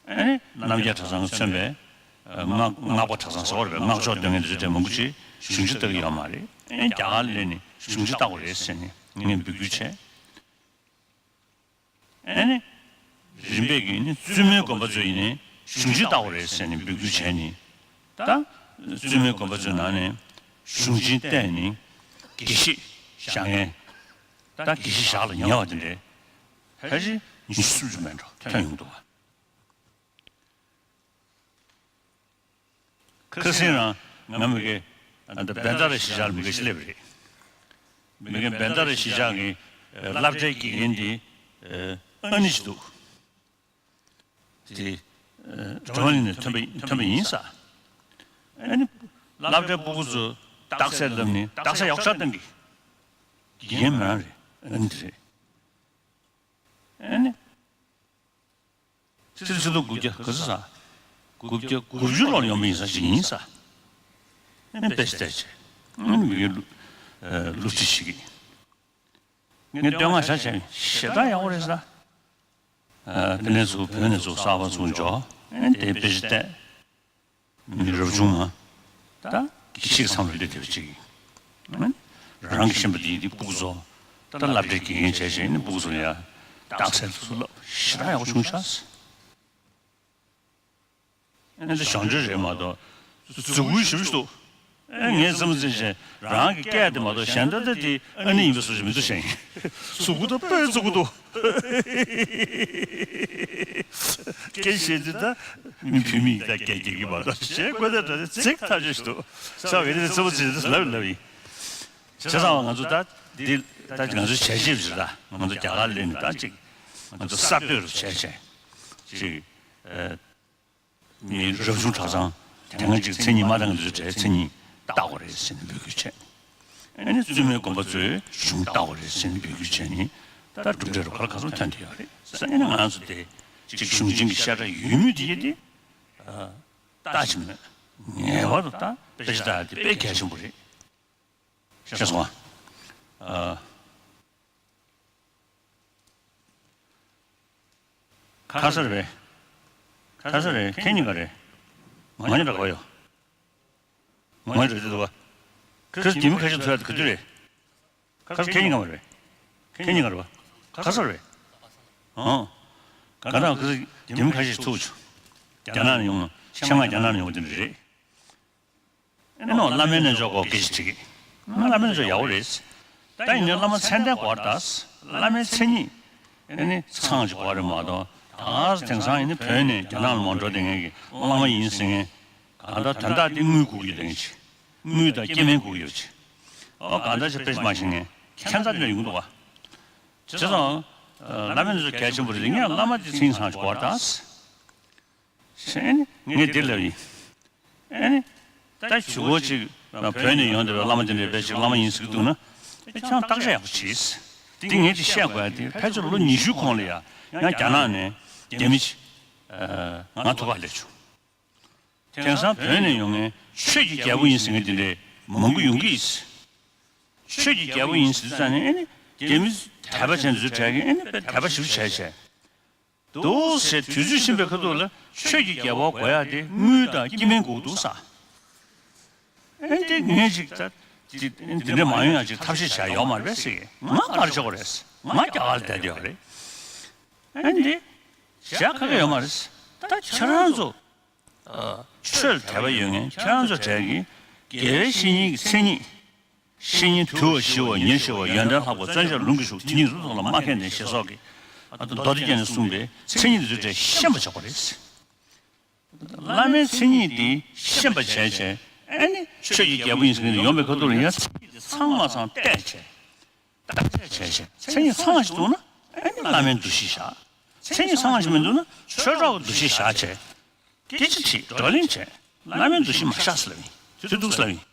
ཨ་ནི་རྣམ་རྒྱལ་གྲྭ་ཚང་གིས་མཚོན་པའི་ཨ། སྔགས་སྔགས་པ་གྲྭ་ཚང་ཟེར་བ་རེད་པས། སྔགས་ཕྱོགས་སྟོན་མཁན་དེ་ཚོའི་གྲས་མང་པོ་ཅིག་གཞུང་ཆེན་ལྟ་གི་ཡོད་མ་རེད། ཨ་ནི་རྒྱ་གར་སླེབས་ནས་གཞུང་ཆེན་ལྟ་དགོས་རེད་ཟེར་ནས་ངས་འབོད་སྐུལ་བྱས། ཨ་ནི། རིམ་པས་ཀྱིས་ནི་བཙུན་མོའི་དགོན་པ་ཚོ་ཡིན་ནའི་གཞུང་ཆེན་ལྟ་དགོས་རེད་ཟེར་ནས་འབོད་སྐུལ་བྱས་ནས། ད། བཙུན་མོའི་དགོན་པ་ཚོའི་ནང་ནས་གཞུང་ཆེན་བལྟས་ནས་དགེ་བཤེས་བཞག་མཁན། ད་དགེ་བཤེས་ཞག་ལ་ཉེ་བ་དེ་འདྲའི་ཕལ་ཆེར་ཉི་ཤུ་སུམ་ཅུ་མེད་འགྲོ་ཐོན་ཡོང་འདུག་བ། ཁ་སང་རང་ང་མི་དགེ་ཨ་ད་བན་ད་ར་གཞིས་ཆགས་ལ་མི་དགེ་ཞིག་སླེབས་པ་རེད། མི་དགེ་བན་ད་ར་གཞིས་ཆགས་ཀྱི་སློབ་གྲྭའི་དགེ་རྒན་དེ་ཨ་ནི་ཞིག་འདུག་དེ་སྒྲོལ་མ་གླིང་ནས་ཐོན་པ་ཐོན་པ་ཡིན་ས། ཨ་ནི་སློབ་གྲྭའི་སྤུ་གུ་ཚོ་རྟགས་གསལ་བསླབ་ནས་རྟགས་གསལ་ཡག་ཤོས་བཏང་གི་དགེ་རྒན་མོ་རང་རེད། ཨ་ནི་དེ་རེད། ཨ་ནི། ཕྱི་ལོ་ཕྱི་ལོ་དགུ་བརྒྱ་ག་ཚོད་ཟ། དགུ་བརྒྱ་དགུ་བཅུ་ལོར་ཡོང་པ་ཡིན་ས་ཞིག་ཡིན་ས། ཨེ་དཔེ་ཞིག་བལྟས་བྱས། ཨེ་མི་གི་བསླུ་བསླུ་བྲིད་བྱེད་ཀྱི། ངས་བསྟོད་བསྔགས་བྱ་བྱས་ཞེ་དྲག་ཡག་པོ་རེད་ཟ། ཨ་དེ་ནས་ཚུར་བོད་ནས་ཚུར་གསར་པ་ཚུར་འབྱོར། ཨེ་དེ་དཔེ་ཞིག་བལྟས། མི་རབ་བྱུང་མ། ད་གི་ཤིག་མཚམས་ལ་སླེབས་བསྡད་པ་ཅིག་ཡིན། རང་གི་ཤེས་པ་འདི་འདི་སྤུ་གུ་ཚོ། ད་སློབ་གྲྭའི་དགེ་རྒན་བྱས་བྱས་ནི་སྤུ་གུ་ཚོ་ལ་ཡ། རྟགས་གསལ་ཚུར་ལབ་ཞེ་དྲག་ཡག་པོ་བྱུང་ཤག་ཨེ་འདི་གཞོན་ཆུང་རེད་མ་གཏོགས། རྫུ་འཕྲུལ་ཞེ་པོ་ཞིག་འདུག་ཨེ་ངས་བསམ་ཚུལ་བྱས་རང་གི་སྐད་དེ་མ་གཏོགས་གཞན་ད་ལྟ་དེ་ཨ་ནི་ཡིན་པའི་བཟོ་ཞིག་མི་འདུག་བྱས་ཡིན། གཟུགས་པོ་ད་དཔེ་གཟུགས་པོ་འདུག་སྐད་བཤད་དུས་ད་མི་བུད་མེད་ད་སྐད་རྒྱག་གི་མ་གཏོགས་བཤད་དགོས་ད་ད་ཚིག་ཐག་ཆོད་ཞིག་འདུག་ས་བའི་དེ་ཚོ་ཚིག་ལབ་ལབ་ཡིན། བྱས་ཙང་ང་ཚོ་ད་འདི་ད་ང་ཚོ་བྱས་རྗེས་ཞིག་ད་ང་ཚོ་རྒྱ་གར་སླེབས་ནས་ད་ཅིག་ང་ཚོ་གསར་གཏོད་རུ་བྱས་བྱས་ཅིག་ཨ། མི་རབ་བྱུང་གྲྭ་ཚང་དེ་སྔ་ཅིག་མཚན་ཉིད་མ་བཏགས་མཁན་དེ་ཚོའི་གྲས་མཚན་ཉིད་བཏགས་དགོས་རེད་ཟེར་ནས་འབོད་སྐུལ་བྱས། ཨ་ནི་བཙུན་མོའི་དགོན་པ་ཚོས་གཞུང་བཏགས་དགོས་རེད་ཟེར་ནས་འབོད་སྐུལ་བྱས་ནས་ད་གྲུབ་འབྲས་རུ་ཁག་ལ་ག་ཚོད་ཐོན་བསྡད་ཡོད་རེད་ཟེར་ནས་ང་ཚོ་དེ་ཅིག་གཞུང་ཆེན་གྱི་བཤད་གྲྭ་ཡོད་མུས་དེ་ཡེ་དེ་ལྟ་ཅི་མོད་ངེས་པར་དུ་ད་དཔེ་ཆ་ལྟ་ཡ་དེ་དཔེ་གལ་ཆེན་པོ་རེད། ཤེས་སོང་ཨ། ཁ་ས་རེད། ཁ་ས་རེད། ཁྱེད་གཉིས་ཀ་རེད། ང་གཉིས་འདྲ་ག་ཡོད། ང་གཉིས་འདྲ་དེ་འདུག་ག་ཁ་ས་རྒྱ་མི་ཁ་ཤས་ཐུག་ཡ་དེ་ག་དུས་རེད། ཁ་ས་ཁྱེད་གཉིས་ཀ་མ་རེད། ཁྱེད་གཉིས་ཀ་རེད་པ། ཁ་ས་རེད། ཨང་། ག་ད་ཁ་ས་རྒྱ་མི་ཁ་ཤས་ཐུག་བྱུང་། རྒྱ་ནག་ནས་ཡོང་། ཆེད་མངགས་རྒྱ་ནག་ནས་ཡོང་བ་དེ་འདྲ་རེད། ཨེ་ནོ་བླ་མའི་རྣལ་འབྱོར་སྐོར་སྐད་ཆ་དྲིས་ཀྱི། བླ་མའི་རྣལ་འབྱོར་ཡག་པོ་རེད། ད་ཡིན་ནའི་བླ་མ་མཚན་ལྡན་དགོས་པ་རེད་ད། བླ་མའི་མཚན་ཉིད། ཨེ་ནི་ཚང་ཞིག་དགོས་རེད་མ་གཏོགས། ད་དེང་སང་ཡིན་ན་བོད་ནས་རྒྱ་ནག་ལ་མར་འགྲོ་བསྡད་མཁན་གྱི་བླ་མ་ཡིན་ཟེར་མཁན་གང་ལྟར་དོན་དག་དེ་དངུལ་དགོས་ཀྱི་ཡོད་པ་ཅིག་དངུལ་དང་སྐྱེ་དམན་དགོས་ཀྱི་ཡོད་པ་ཅིག་ཨོ་གང་ལྟར་ཅིག་དཔེ་མ་ཤེས་མཁན་ཁྱད་མཚར་ཅིག་ཡོང་གི་འདུག་བ། བྱས་ཙང་། བླ་མ་འདི་ཚོ་གལ་ཆེན་པོ་རེད། ངས་བླ་མ་དེ་མཚན་ཉིད་ཚང་ཞིག་དགོས་རེད་ད། ཟེར་ནས་ངས་དེ་ལབ་ཡིན། ཨེ་ནི། ད་གཞུག་གུ་ཅིག་བོད་ནས་ཡོང་བསྡད་པའི་བླ་མ་དེ་འདྲ་བས་ཅིག་བླ་མ་ཡིན་ཟེར་གྱི་འདུག་ན། ཨེ་ཁྱོད་བརྟག་དཔྱད་ཡག་པོ་བྱས། དེ་ངས་ཅིག་བཤད་དགོས་ཡ་དེ་ཕལ་ཆེར་ལོ་ཉི་ཤུའི་གོང་ལ་ཡ་ཡང་རྒྱ་ནག་ནས་རྒྱ་མི་ཅིག་ང་ཐུག་ག་སླེབས་བྱུང་། དེང་སང་བོད་ནས་ཡོང་མཁན་ཆོས་ཀྱི་རྒྱལ་པོ་ཡིན་ཟེར་མཁན་དེ་འདྲས་མང་པོ་ཡོང་གི་ཡིན། ཆོས་ཀྱི་རྒྱལ་པོ་ཡིན་ཟེར་དུས་ཙང་ནས་ཨེ་ནི་རྒྱ་མི་དད་པ་བྱས་ནས་ཚུར་བྲལ་གི་ཨེ་ནི་དཔེ་དད་པ་ཞེ་པོ་བྱས་བྱས། འདུག་ཟེར་དུས་ཚོད་ཕྱིན་པའི་ཁ་ཐུག་ལ་ཆོས་ཀྱི་རྒྱལ་པོ་དགོས་ཡ་དེ་དངུལ་དང་སྐྱེ་དམན་དགོས་འདུག་ས། ཨེ་འདི་ངས་ཅིག་ད་འདི་འདི་འདྲ་མ་ཡོང་ཡ་ཅིག་ཐབས་ཤེས་བྱ་ཡོད་མ་རེད་ཟེར་གི། ང་ག་རེ་བྱེད་དགོས་རེད། ང་རྒྱ་གར་ལ་བསྡད་ཡོད་རེད། ཨེ་འདི་བྱ་ག་གེ་ཡོད་མ་རེད། ད་ཁྱེད་རང་ཚོ་ཆོས་ལ་དད་པ་ཡོད་མཁན་ཁྱེད་རང་ཚོ་གྲས་ཀྱིས་དགེ་བའི་བཤེས་གཉེན་གྱི་མཚན་ཉིད། བཤེས་གཉེན་དུལ་བ་ཞི་བ་ཉེར་ཞི་བ་ཡོན་ཏན་ལྷག་པ་བརྩོན་བཅས་རླུང་གིས་ཞུགས་དེ་ཉིད་རིགས་མཐོང་ལ་མ་མཁས་ལྡན་ཞེས་སོགས་ཀྱི་མདོ་སྡེ་རྒྱན་ནས་གསུངས་པའི་མཚན་ཉིད་འདི་ཚོའི་གྲས་ཤེས་པར་བྱ་དགོས་རེད། བླ་མའི་མཚན་ཉིད་འདི་ཤེས་པར་བྱས་བྱས་ཨ་ནི་ཆོས་ཀྱི་རྒྱལ་པོ་ཡིན་ཟེར་མཁན་དེ་ཡོང་པའི་ཁ་ཐུག་ལ་ཡང་མཚན་ཉིད་འདི་ཚང་མ་ཚང་བལྟས་བྱས། བརྟག་དཔྱད་བྱས་བྱས་མཚན་ཉིད་ཚང་ཞིག་འདུག་ན་ཨ་ནི་བླ་མའི་འདུ་ཤེས་བཞག་མཚན་ཉིད་ཚང་ཞིག་མི་འདུག་ན་ཆོས་གྲོགས་ཀྱི་འདུ་ཤེས་བཞག་བྱས། སྐད་ཆ་དྲིས་བགྲོ་གླེང་བྱས། བླ་མའི་འདུ་ཤེས་མ་བཞག་ཟེར་ལབ་ཡིན། དུས་འདུག་ཟེར་ལབ་ཡིན།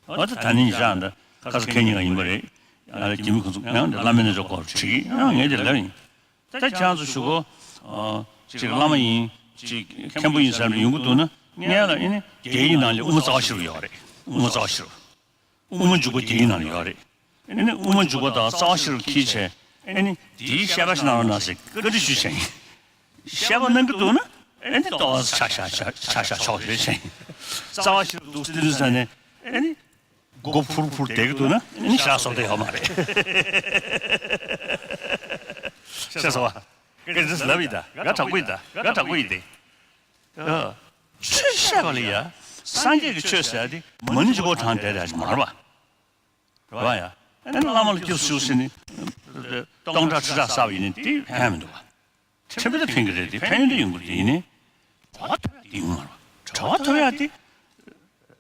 འོ་ད་ད་ནི་ཡིན་ཤག་འདི་ཁ་ས་ཁེ་གཉིས་ཀ་ཡིན་པ་རེད། ཡང་རྒྱ་མི་ཁོང་ཚོ་ཡང་འདི་བླ་མའི་རྣལ་འབྱོར་སྐོར་དྲིས་ཡང་ངས་དེ་ལབ་ཡིན། ད་ཁྱེད་རང་ཚོ་ཞུ་གོ་ཅིག་བླ་མ་ཡིན་ཅིག་མཁན་པོ་ཡིན་ཟེར་ནས་ཡོང་གི་འདུག་ན་ངས་ལ་ཨེ་ནི་རྒྱ་ཡིག་ནང་ལ་དབུ་མ་རྩ་བ་ཤེས་རབ་ཡོད་རེད། དབུ་མ་རྩ་བ་ཤེས་རབ། དབུ་མ་འཇུག་པ་རྒྱ་ཡིག་ནང་ལ་ཡོད་རེད། ཨེ་ནི་དབུ་མ་འཇུག་པ་དང་རྩ་བ་ཤེས་རབ་ཁྱེར་བྱས་ཨེ་ནི་དེའི་བཤད་པ་ཞིག་གནང་རོགས་གནང་ཟེར་བཀའ་འདྲི་ཞུས་བྱས་ཡིན། བཤད་པ་གནང་གི་འདུག་ན་ཨེ་ནི་ལྟོ་བ་ཆག་ཤག་ཆག་ཤག་ཆག་ཤག་ཆོག་རེད་བྱས་ཡིན། རྩ་བ་ཤེས་རབ་འདུག་སྟེ་དུས་ཙ་ནས་ཨེ་ནི་མགོ་ཕུར་ཕུར་བསྡད་ཀྱི་འདུག་ན་ཨེ་ནི་ཞག་སོང་བསྡད་ཡོད་མ་རེད། ཤེས་སོང་བ། སྐད་ཆ་ལབ་ཡིན་ད་ང་དྲང་པོ་ཡིན་ད་ང་དྲང་པོ་ཡིན་ཏེ། ཆོས་བཤད་པ་ལ་ཡ། སངས་རྒྱས་ཀྱི་ཆོས་ཟེར་ཡ་དེ་མ་ཎི་གཅིག་པོ་བགྲངས་བསྡད་ཡ་ཞིག་མ་རེད་པ། རེད་པ་ཡ། ཨ་ནི་བླ་མ་ལ་སྐྱབས་སུ་མཆིའོ་ཟེར་ནས། སྟོང་ཕྲག་ཁྲི་ཕྲག་བསགས་པ་ཡིན་ནའི་དེ་ཕན་མི་འདུག་པ། ཕྲན་བུ་དེ་ཕན་གྱི་རེད་དེ་ཕན་ཡོན་དེ་ཡོང་གི་རེད་དེ་ཡིན་ནའི། གྲོལ་བ་ཐོབ་ཡ་དེ་ཡོང་མ་རེད་པ། གྲོལ་བ་ཐོབ་ཡ་དེ།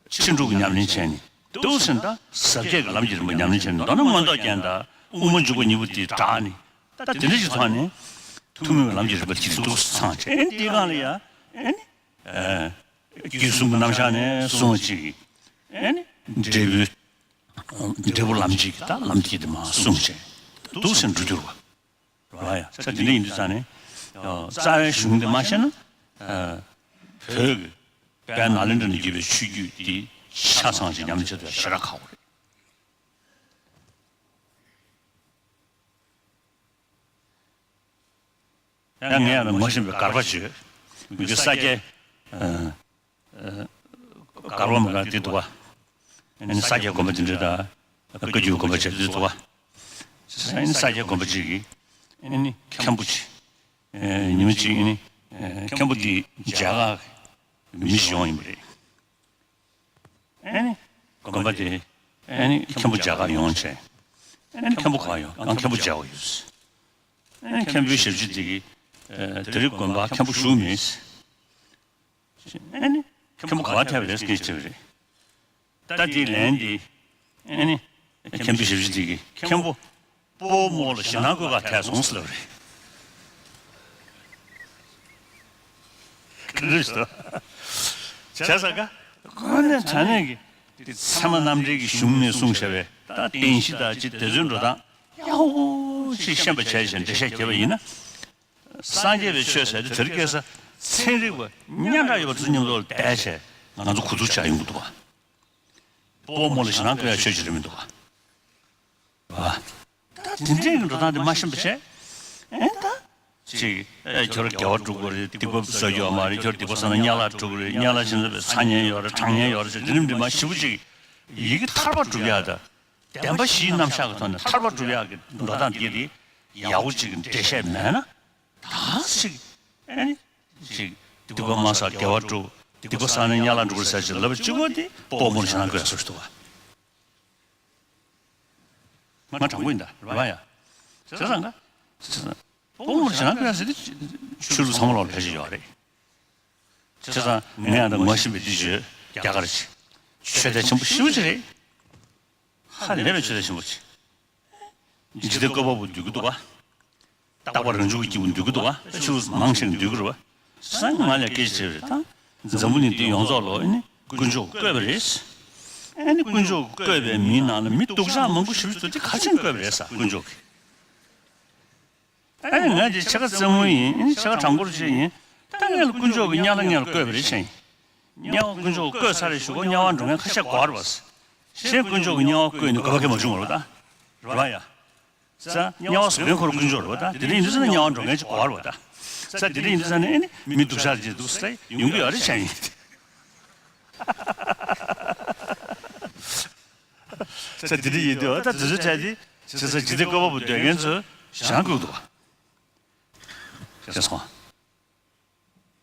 ཕྱིན་དྲུག་གི་ཉམས་ལེན་བྱས་ནས་འདུག་ཟེར་ན་ད་ཟབ་རྒྱས་ཀྱི་ལམ་གྱི་རིམ་པ་ཉམས་ལེན་བྱས་ནས་མདོར་ན་མངོན་རྟོགས་རྒྱན་དང་དབུ་མ་འཇུག་པ་གཉིས་པོ་དེ་བསྒྲགས་ནས་ད་དེ་འདྲ་ཞིག་ཚང་ནས་ཐུན་མོང་གི་ལམ་གྱི་རིམ་པ་དེ་འདུག་ཚང་བྱས་ཨེ་ནི་དེའི་སྒང་ལ་ཡ་ཨེ་ནི་རྒྱུད་གསུམ་གྱི་རྣམ་གཞག་ནས་གསུངས་པ་ཅིག་ཨེ་ནི་འབྲས་བུ་འབྲས་བུ་ལམ་གྱི་ད་ལམ་དེ་དེ་མ་གསུངས་བྱས་འདུག་ཟེར་འགྲོ་རྒྱུ་རེད་པ། རེད་པ་ཡ། ས་དེ་འདྲ་ཡིན་དུས་ཙང་ནས། རྩ་བའི་གཞུང་འདི་མ་ཤེས་ན། བོད་ཀྱི་དཔལ་ནཱ་ལེནྡྲ་ནས་བརྒྱུད་པའི་ཆོས་བརྒྱུད་འདི་ཆ་ཚང་ཞིག་ཉམས་ལེན་བྱེད་ཐུབ་ཡ་ཞེ་དྲག་ཁག་པོ་རེད། ཡང་ངས་ཡང་ན་ངོ་ཤེས་པའི་དགག་པ་བྱོས། མི་གི་ས་སྐྱའི། དགག་པ་མི་དགག་དེ་འདུག་པ། ཨ་ནི་ས་སྐྱའི་དགོན་པ་དེ་འདྲ་དང་། བཀའ་བརྒྱུད་དགོན་པ་བྱས་དེ་འདུག་པ། ཨ་ནི་ས་སྐྱའི་དགོན་པ་གཅིག་གིས། ཨ་ནི་མཁན་པོ་ཅིག་ཉི་མ་གཅིག་ཨ་ནི་མཁན་པོ་དེ་མཇལ་ཁ་མི་ཞིག་ཡོང་ཡིན་པ་རེད། ཨ་ནི་དགོན་པ་དེ་ཨ་ནི་མཁན་པོ་མཇལ་ཁ་ཡོང་བྱས། ཨ་ནི་མཁན་པོ་ག་པར་ཡོད། ང་མཁན་པོ་མཇལ་བ་ཡོད། ཨ་ནི་མཁན་པོའི་ཞབས་ཕྱི་དེ་གིས་དེ་རིང་དགོན་པ་མཁན་པོ་བཞུགས་མེད། ཨ་ནི་མཁན་པོ་ག་པར་ཐལ་བ་རེད་སྐད་ཆ་དྲིས་པ་རེད། ད་དེའི་ལན་དེ་ཨ་ནི་མཁན་པོའི་ཞབས་ཕྱི་དེ་གིས་མཁན་པོ་སྤོ་བོ་རྨོ་ལགས་ཞེད་སྣང་སྐུ་ག་ཐལ་སོང་ཟེར་ལབ་པ་རེད། ག་རེ་ཞུ། བྱས་ཙང་ཀ་ཁོ་ནས་དྲང་གནས་ཀྱི་དེ་ཚད་མ་རྣམ་འགྲེལ་གྱི་གཞུང་ནས་གསུངས་བཞག་པའི་ད་བདེན་བཞི་དང་ཅིག་དེ་ཚོའི་འགྲོ་སྟངས་ཡག་པོ་ཅིག་ཤེས་པ་བྱས་ཤིང་འགྲེལ་བཤད་བརྒྱབ་པ་ཡིན་ན། སངས་རྒྱས་པའི་ཆོས་ཟེར་དེ་དེ་རིང་ཁ་སང་ཚན་རིག་པ་སྙན་གྲགས་ཡོད་པ་ཚོ་མཉམ་དུ་ལ་བསྡད་བྱས་ང་ཚོ་གོ་བསྡུར་བྱ་ཡོང་གི་འདུག་པ། སྤོ་བོ་རྨོ་ལགས་ཞེད་སྣང་སྐུ་ཡ་ཆོས་ཅིག་རེད་མི་འདུག་པ། ད་དེ་འདྲའི་གི་འགྲོ་སྟངས་དེ་མ་ཤེས་པ་བྱས། ཨེ་ད། ཅིག་ཨེ་ཁྱོད་དགེ་བ་སྒྲུབ་དགོས་རེད། སྡིག་པ་བཟོ་རྒྱུ་ཡོད་མ་རེད། ཁྱོད་སྡིག་པ་བཟོས་ན་དམྱལ་བར་འགྲོ་གི་རེད། དམྱལ་བར་ཕྱིན་ཚར་བའི་ཚ་དམྱལ་ཡོད་རེད། གྲང་དམྱལ་ཡོད་རེད་ཟེར་དེ་འདྲ་མི་འདྲ་མ་ཞེ་པོ་ཅིག་ཡི་གེ་ཐར་པ་སྒྲུབ་ཡག་དང་། བདེན་པ་བཞིའི་རྣམ་གཞག་གི་ཐོག་ནས་ཐར་པ་སྒྲུབ་ཡག་གི་འགྲོ་སྟངས་དེ་དེ་ཡག་པོ་ཅིག་འགྲེལ་བཤད་མེད་ན། ད་ཅིག་ཨེ་ནི་ཅིག་སྡིག་པ་མ་བསགས་དགེ་བ་སྒྲུབ། སྡིག་པ་བསགས་ན་དམྱལ་བར་འགྲོ་གི་རེད་ཟེར་ཅིག་ལབ་པ་གཅིག་པོ་དེ་སྤོ་བོ་རྨོ་ལགས་ཞེད་སྣང་སྐུ་ཡ་སོགས་ཞིག་འདུག་པ། ང་དྲང་པོ་ཡིན་ད་རེད་པ་ཡ། བྱས་ཙང་ཀ་དཔོན་སློབ་ལ་ཞེད་སྣང་སྐྱེ་ཡ་ཟེར་དེ་ཆོས་ལུགས་ཚང་མ་ལོག་ལ་ཕལ་ཆེར་ཡོད་རེད། བྱས་ཙང་ངས་ཡང་ད་ངོ་ཤེས་པའི་འདི་བརྗོད་རྒྱ་གར་ཆེ། ཆོས་དད་ཆེན་པོ་ཞེ་པོ་ཅིག་རེད། ཧ་ལས་པའི་ཆོས་དད་ཆེན་པོ་ཆེ། འཇིག་རྟེན་བཀོད་པ་པོ་འདུལ་གྱི་འདུག་ག་རྟག་པ་རང་བྱུང་གི་སྐྱེས་བུ་འདུལ་གྱི་འདུག་ག་ཆོས་ལུགས་མང་ཆེ་འདུལ་གྱི་རེད་པ། སང་ང་ལས་སྐད་ཆ་དྲིས་པ་རེད་ད། འཛམ་བུ་གླིང་འདི་ཡོངས་རྫོགས་ལོ་ཨེ་ནི་དཀོན་མཆོག་གིས་བཀོད་པ་རེད། ཨེ་ནི་དཀོན་མཆོག་གིས་བཀོད་པའི་མིའི་ནང་ལ་མི་སྡུག་ཅག་མང་པོ་ཞེ་པོ་ཅིག་འདུག་དེ་ག་ཅན་བཀོད་པ་རེད་ས་དཀོན་མཆོག་གིས། ཨ་ནི་ང་འདི་ཕྱེད་ཀ་རྩེད་མོ་ཡིན། ཨ་ནི་ཕྱེད་ཀ་གྲངས་འབོར་ཆེ་ཡིན། ད་ངས་ལ་དཀོན་མཆོག་གིས་དམྱལ་བ་ངས་ལ་བཀོད་པ་རེད་ཟེར་ཡིན། དམྱལ་བ་དཀོན་མཆོག་གིས་བཀོད་ཚར་རེད་ཞུ་གོ། དམྱལ་བ་འགྲོ་མཁན་ཁ་ཤས་དགོས་རེད་པ། གཞན་དཀོན་མཆོག་གིས་དམྱལ་བ་བཀོད་ནས་དགོས་པ་གང་མ་བྱུང་བ་རེད་པ་ད། རེད་པ་ཡ། ས་དམྱལ་བ་བཟོ་མཁན་ཁོ་རང་དཀོན་མཆོག་རེད་པ་ད། དེ་འདྲ་ཡིན་དུས་ཙ་ན་དམྱལ་བ་འགྲོ་མཁན་ཅིག་དགོས་རེད་པ་ད། ས་དེ་འདྲ་ཡིན་དུས་ཙ་ན་ཨ་ནི་མི་སྡུག་ཅག་ཅིག་འདུག་ས་ཡོང་གི་ཡོད་རེད་བྱས་ཡིན། ས་དེ་འདྲ་ཡིན་དུས་ད་དེ་ཚོའི་གྲས་དེ་བྱས་ཙང་འཇིག་རྟེན་བཀོད་པ་པོ་འདོད་མཁན་ཚོས་ཞེད་སྣང་སྐྱེ་གི་འདུག་པ། ཤེས་སོང་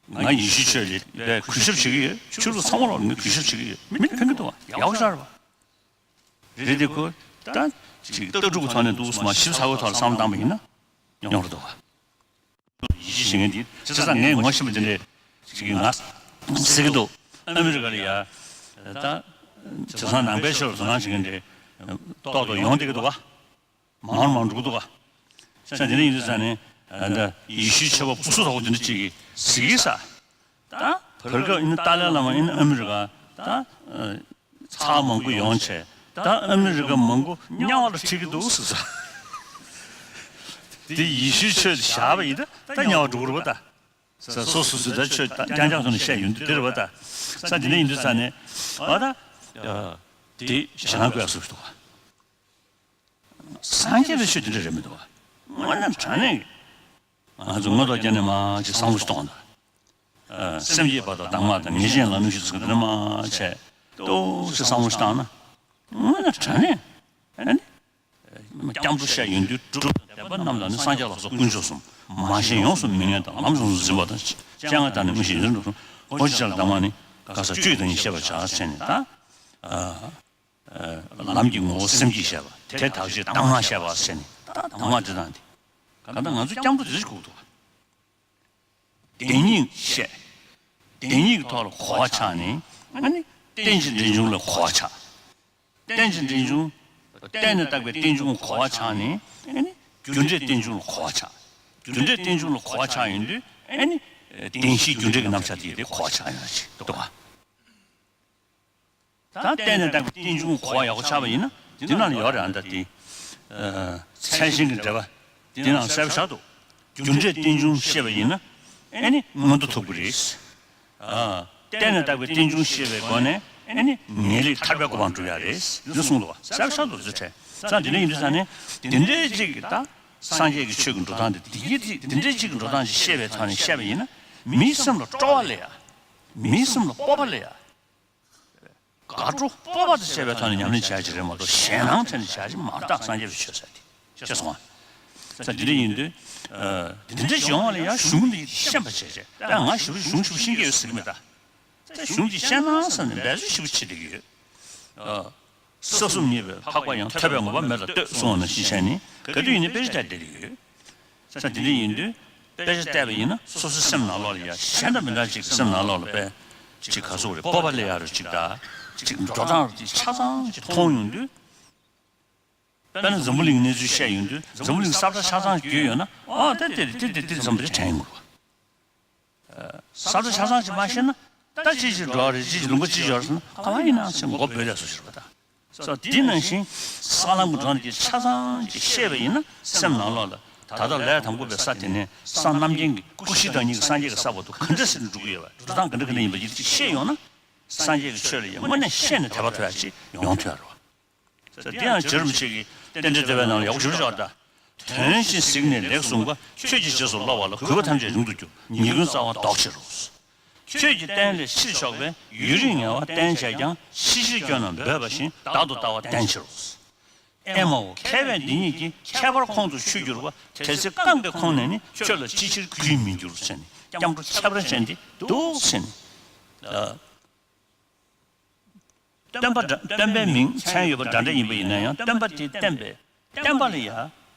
ང་ཡེ་ཤུའི་ཆོས་ལ་གུས་ཞབས་བྱེད་ཀྱི་ཡོད། ཆོས་ལུགས་ཚང་མ་ལ་ངས་གུས་ཞབས་བྱེད་ཀྱི་ཡོད། མི་ལ་ཕན་གྱི་འདུག་པ། ཡག་པོ་ཞེ་དྲག་རེད་པ། རེད་དེ་ཁོ་ད་ཅིག་ལྟ་གྲུབ་ཀྱི་ཐོག་ནས་འདུག་སེ་མ་ཞིབ་ཚགས་པོའི་ཐོག་ལ་བསམ་བློ་བཏང་པ་ཡིན་ན་ཡོང་རེད་འདུག་པ། ཡིད་ཆེས་བྱེད་མཁན་དེ་བྱས་ཙང་ངས་ངོ་ཤེས་པ་དེ་འདྲས་ཅིག་ང་ཟེར་གྱི་འདུག་ཨ་མི་རི་ཀ་ལ་ཡ་ད་དེང་སང་ནང་པའི་ཆོས་ལ་དོ་སྣང་བྱེད་མཁན་འདྲས་ཏོག་ཏོག་ཡོང་བསྡད་ཀྱི་འདུག་ག་མང་རུ་མང་རུ་འགྲོ་གི་འདུག་ག་ས་དེ་འདྲ་ཡིན་དུས་ཙ་ནས་ད་ཡེ་ཤུའི་ཆོས་པ་སྐུ་གཟུགས་ཐོག་པོ་དེ་འདྲ་ཅིག་གིས་ཟེར་གྱི་ས། ད་བར་སྐབས་ཡིན་ན་ཏཱ་ལའི་བླ་མ་ཡིན་ན་ཨ་མི་རི་ཀ་ད་ཚར་མང་པོ་ཡོང་བྱས། ད་ཨ་མི་རི་ཀ་མང་པོ་དམྱལ་བ་ལ་ཁྲིད་ཀྱི་འདུག་ཟེར་ས། དེ་ཡེ་ཤུའི་ཆོས་དེ་བཞག་པ་ཡིན་ད་ད་དམྱལ་བ་འགྲོ་གི་རེད་པ་ད། ས་སོ་སོ་སོས་ད་ཆོས་ད་རྐྱང་རྐྱང་ཐོག་ནས་བཤད་ཡོང་དུས་དེ་རེད་པ་ད། ས་དེ་འདྲ་ཡིན་དུས་ཙ་ནས་ཨ་ད་དེ་ཞེད་སྣང་སྐྱེ་ཡག་བཟོ་གི་འདུག་ག་སངས་རྒྱས་པའི་ཆོས་དེ་འདྲ་རེད་མི་འདུག་ག་དངོས་གནས་དྲང་གནས་ང་ཚོ་མངོན་རྟོགས་རྒྱན་ནས་མར་ཅིག་བསམ་བློ་ཞིག་གཏོང་དང་། སེམས་བསྐྱེད་བར་དོ་གདམས་ངག་དང་ངེས་ཅན་ལམ་རིམ་ཞེས་ཚིག་འདི་མ་བྱས་ཏོག་ཙམ་བསམ་བློ་ཞིག་བཏང་ན། དངོས་གནས་དྲང་གནས་ཨ་ནི་སྐྱབས་འགྲོ་བཤད་ཡོང་དུས་སྒྲུབ་དང་བདེན་པ་རྣམས་དང་ནི། སངས་རྒྱས་ལ་སོགས་དཀོན་མཆོག་གསུམ། མ་ཞེན་ཡོངས་སུ་མི་ངལ་དང་། ལམ་ཡོངས་སུ་འཛིན་པ་དང་། སྤྱན་སྔར་བདག་ནི་དངོས་གཞི་ཡིན་གསུངས། ཨོ་རྒྱན་ཆོས་ཀྱི་གདམས་ངག་ནི། ག་ས་སྤྱོད་ཡུལ་བདག་ཉིད་ཤེས་པར་བྱ་ཟེར་ནས་ད། ལམ་གྱི་ངོ་བོ་སེམས་ཀྱིས་ཤེས་པ། དེ་དག་ཕྱིར་གདམས་ངག་བཤད་པ་ཟེར་ནས་ད་གདམས་ངག་འདི་དང་འདི། གང་ལྟར་ང་ཚོ་སྐྱབས་འགྲོ་འདི་ཞིག་དགོས་འདུག་བདེན་གཉིས་བཤད། བདེན་གཉིས་ཀྱི་ཐོག་ལ་གོ་བ་ཆགས་ནས་ཨ་ནི་རྟེན་ཅིང་འབྲེལ་འབྱུང་ལ་གོ་བ་ཆགས། རྟེན་ཅིང་འབྲེལ་འབྱུང་། རྟེན་ནི་བཏགས་པའི་རྟེན་འབྱུང་གོ་བ་ཆགས་ནས་ཨ་ནི་རྒྱུ་འབྲས་རྟེན་འབྱུང་ལ་གོ་བ་ཆགས། རྒྱུ་འབྲས་རྟེན་འབྱུང་ལ་གོ་བ་ཆགས་ཡོང་དུས་ཨ་ནི་བདེན་བཞིའི་རྒྱུ་འབྲས་ཀྱི་རྣམ་གཞག་དེ་དེ་གོ་བ་ཆགས་ཡོང་ཡ་ཞིག་འདུག་ག་ད་རྟེན་ནི་བཏགས་པའི་རྟེན་འབྱུང་གོ་བ་ཡག་པོ་ཆགས་པ་ཡིན་ན་འདི་ནང་ལ་ཡོད་རེད། ཨ་ད་དེ་མཚན་གཞན་གྱི་འབྲེལ་བ་འདི་ནང་གསལ་པོ་བཞག་འདུག་རྒྱུ་འབྲས་རྟེན་འབྱུང་ཤེས་པ་ཡིན་ན་ཨེ་ནི་མངོན་མཐོ་ཐོབ་ཀྱི་རེད། རྟེན་ནི་བཏགས་པའི་རྟེན་འབྱུང་ཤེས་པའི་སྒོ་ནས་ཨེ་ནི་ངེས་ལེགས་ཐར་པའི་གོ་འཕང་སྒྲུབ་ཡ་རེད་འདི་གསུངས་འདུག་པ། གསལ་པོ་བཞག་འདུག་ཚུལ་ཁྲིམས་ས་འདི་འདྲ་ཡིན་དུས་ས་ནས་འདི་འདྲའི་གཅིག་གི་ད་སངས་རྒྱས་ཀྱི་ཆོས་ཀྱི་འགྲོ་སྟངས་འདི་འདི་གི་འདི་འདྲའི་གཅིག་གི་འགྲོ་སྟངས་ཅིག་ཤེས་པའི་ཐོག་ནས་བཤད་པ་ཡིན་ན་མིའི་སེམས་ལ་སྤྲོ་བ་སླེབས་ཡ། མིའི་སེམས་ལ་སྤོབས་པ་སླེབས་ཡ། དགའ་སྤྲོ་སྤོབས་པ་དང་བཅས་པའི་ཐོག་ནས་ཉམས་ལེན་བྱ་ཡ་ཅིག་རེད་མ་གཏོགས་ཞེད་སྣང་ཐོག་ནས་བྱ་ཡ་ཅིག་མ་རེད། ད་སངས་རྒྱས་པའི་ཆོས་ཟེར་དེ་ཤེས་སོང་ང་། ས་འདི་འདྲ་ཡིན་དུས་འདི་འདྲ་བྱུང་བ་ལ་ཡང་གཞུང་འདི་ཤེས་པ་བྱས་བྱས་ད་ང་ཞེ་པོ་གཞུང་ཞེ་པོ་ཤེས་ཀྱི་ཡོད་ཟེར་གྱི་མེད་ད། ད་གཞུང་འདི་ཤེས་ན་བསམ་ནས་འབད་རྩོལ་ཞེ་པོ་བྱེད་བསྡད་ཀྱི་ཡོད། ས་གསུམ་གཉིས་པའི་འཕགས་པ་ཡང་། ཐོས་པས་ངོ་བོ་མེད་ལ་ལྟོས་གསུངས་པ་ནང་བཞིན་བྱས་ནས་ག་དུས་ཡིན་ནའི་དཔེ་ཆ་བལྟས་བསྡད་ཀྱི་ཡོད། ས་དེ་འདྲ་ཡིན་དུས་དཔེ་ཆ་བལྟས་པ་ཡིན་ན་སོ་སོའི་སེམས་ནང་ལོགས་ལ་ཡ་གཞན་དང་མི་འདྲ་ཅིག་གི་སེམས་ནང་ལོགས་ལ་དཔེ་ཅིག་ག་ཟེར་དགོས་རེད། སྤོབས་པ་སླེབས་ཡག་རེད་ཅིག་ད་ཅིག་འགྲོ་སྟངས་ཅིག་ཆ་ཚང་ཅིག་མཐོང་ཡོང་དུས། དཔེར་ན་འཛམ་བུ་གླིང་གནས་ཚུལ་བཤད་ཡོང་དུས་འཛམ་བུ་གླིང་ས་བཀྲ་ཆ་ཚང་ཞིག་བརྒྱུད་ཡོད་ན་ཨ་ད་དེ་དེ་དེ་དེ་འཛམ་བུ་གླིང་དྲན་ཡོང་གི་རེད་པ། ས་བཀྲ་ཆ་ཚང་ཅིག་མ་ཤེས་ན་ད་ཅི་ཞིག་འགྲོ་བ་རེད། ཅི་ཞིག་ལུང་པ་ཅི་ཞིག་ཡོད་རེད་ཟེར་ན་ག་པར་ཡིན་ན་ཟེར་མགོ་སྦོས་ལས་སོ་ཞིག་རེད་པ་ད། སོ་དེ་ནང་བཞིན་ས་ལམ་གྱི་འགྲོ་སྟངས་ཀྱི་ཆ་ཚང་ཅིག་ཤེས་པ་ཡིན་ན་སེམས་ནང་ལོགས་ལ་ད་ལྟ་ལས་དང་པོ་པའི་ས་དེ་ནས་ས་རྣམ་མཁྱེན་གྱི་སྐུ་བཞི་བདག་ཉིད་ཀྱི་སངས་རྒྱས་ཀྱི་ས་བར་དུ་ག་འདྲ་ཟེར་ནས་འགྲོ་གི་ཡོད་པ། འགྲོ་སྟངས་ག་འདྲ་ག་འདྲ་ཡིན་པ་ཅིག་ཤེས་ཡོང་ན་སངས་རྒྱས་ཀྱི་ཆོས་ལ་ཡང་དངོས་གནས་ཤེས་ནས་དད་པ་ཐོབ་ཡག་ཅིག་ཡོང་ཐུབ་ཡག་རེད་པ། དེ་ཡང་རྗེ་རིན་པོ་ཆེ་གིས་རྟེན་འབྲེལ་བསྟོད་པའི་ནང་ལ་ཡག་པོ་ཞེ་པོ་ཅིག་ཡོད་རེད་ད། དོན་བཞིན་གཟིགས་ནས་ལེགས་གསུངས་པ། ཆོས་ཀྱི་རྗེས་སུ་སློབ་པ་ལ། གུས་པ་ཐམས་ཅད་རིང་དུ་གྱུར། ཉེས་ཀུན་རྩ་བ་ཟློག་ཕྱིར་རོ། ཆོས་ཀྱི་རྟེན་ལས་ཕྱིར་ཕྱོགས་པས། ཡུན་རིང་ངལ་བ་བསྟེན་བྱས་ཀྱང་། ཕྱིར་ཕྱིར་སྐྱོ་རྣམས་འབོད་པ་བཞིན། བདག་ཏུ་ལྟ་བ་བསྟེན་ཕྱིར་རོ། ཨེ་མའོ། མཁས་པས་འདི་ཉིད་ཀྱི། ཁྱད་པར་ཁོང་དུ་ཆུད་གྱུར་པ། དེ་ཚེ་རྐང་པའི་ཁོང་ནས་ནི། ཁྱོད་ལ་ཅི་ཕྱིར་གུས་མི་འགྱུར་ཟེར་ནས་སྐྱབས་འགྲོ་ཁྱད་པར་ཅན་འདི་འདུག་ཟེར་ནས། སྟོན་པ་འདྲ། སྟོན་པའི་མིང་མཚན་ཡོད་པ་འདྲ་འདྲ་ཡིན་པ་ཡིན་ན་ཡང་སྟོན་པ་དེས་བསྟན་པའི་བསྟན་པ་ལ་ཡང་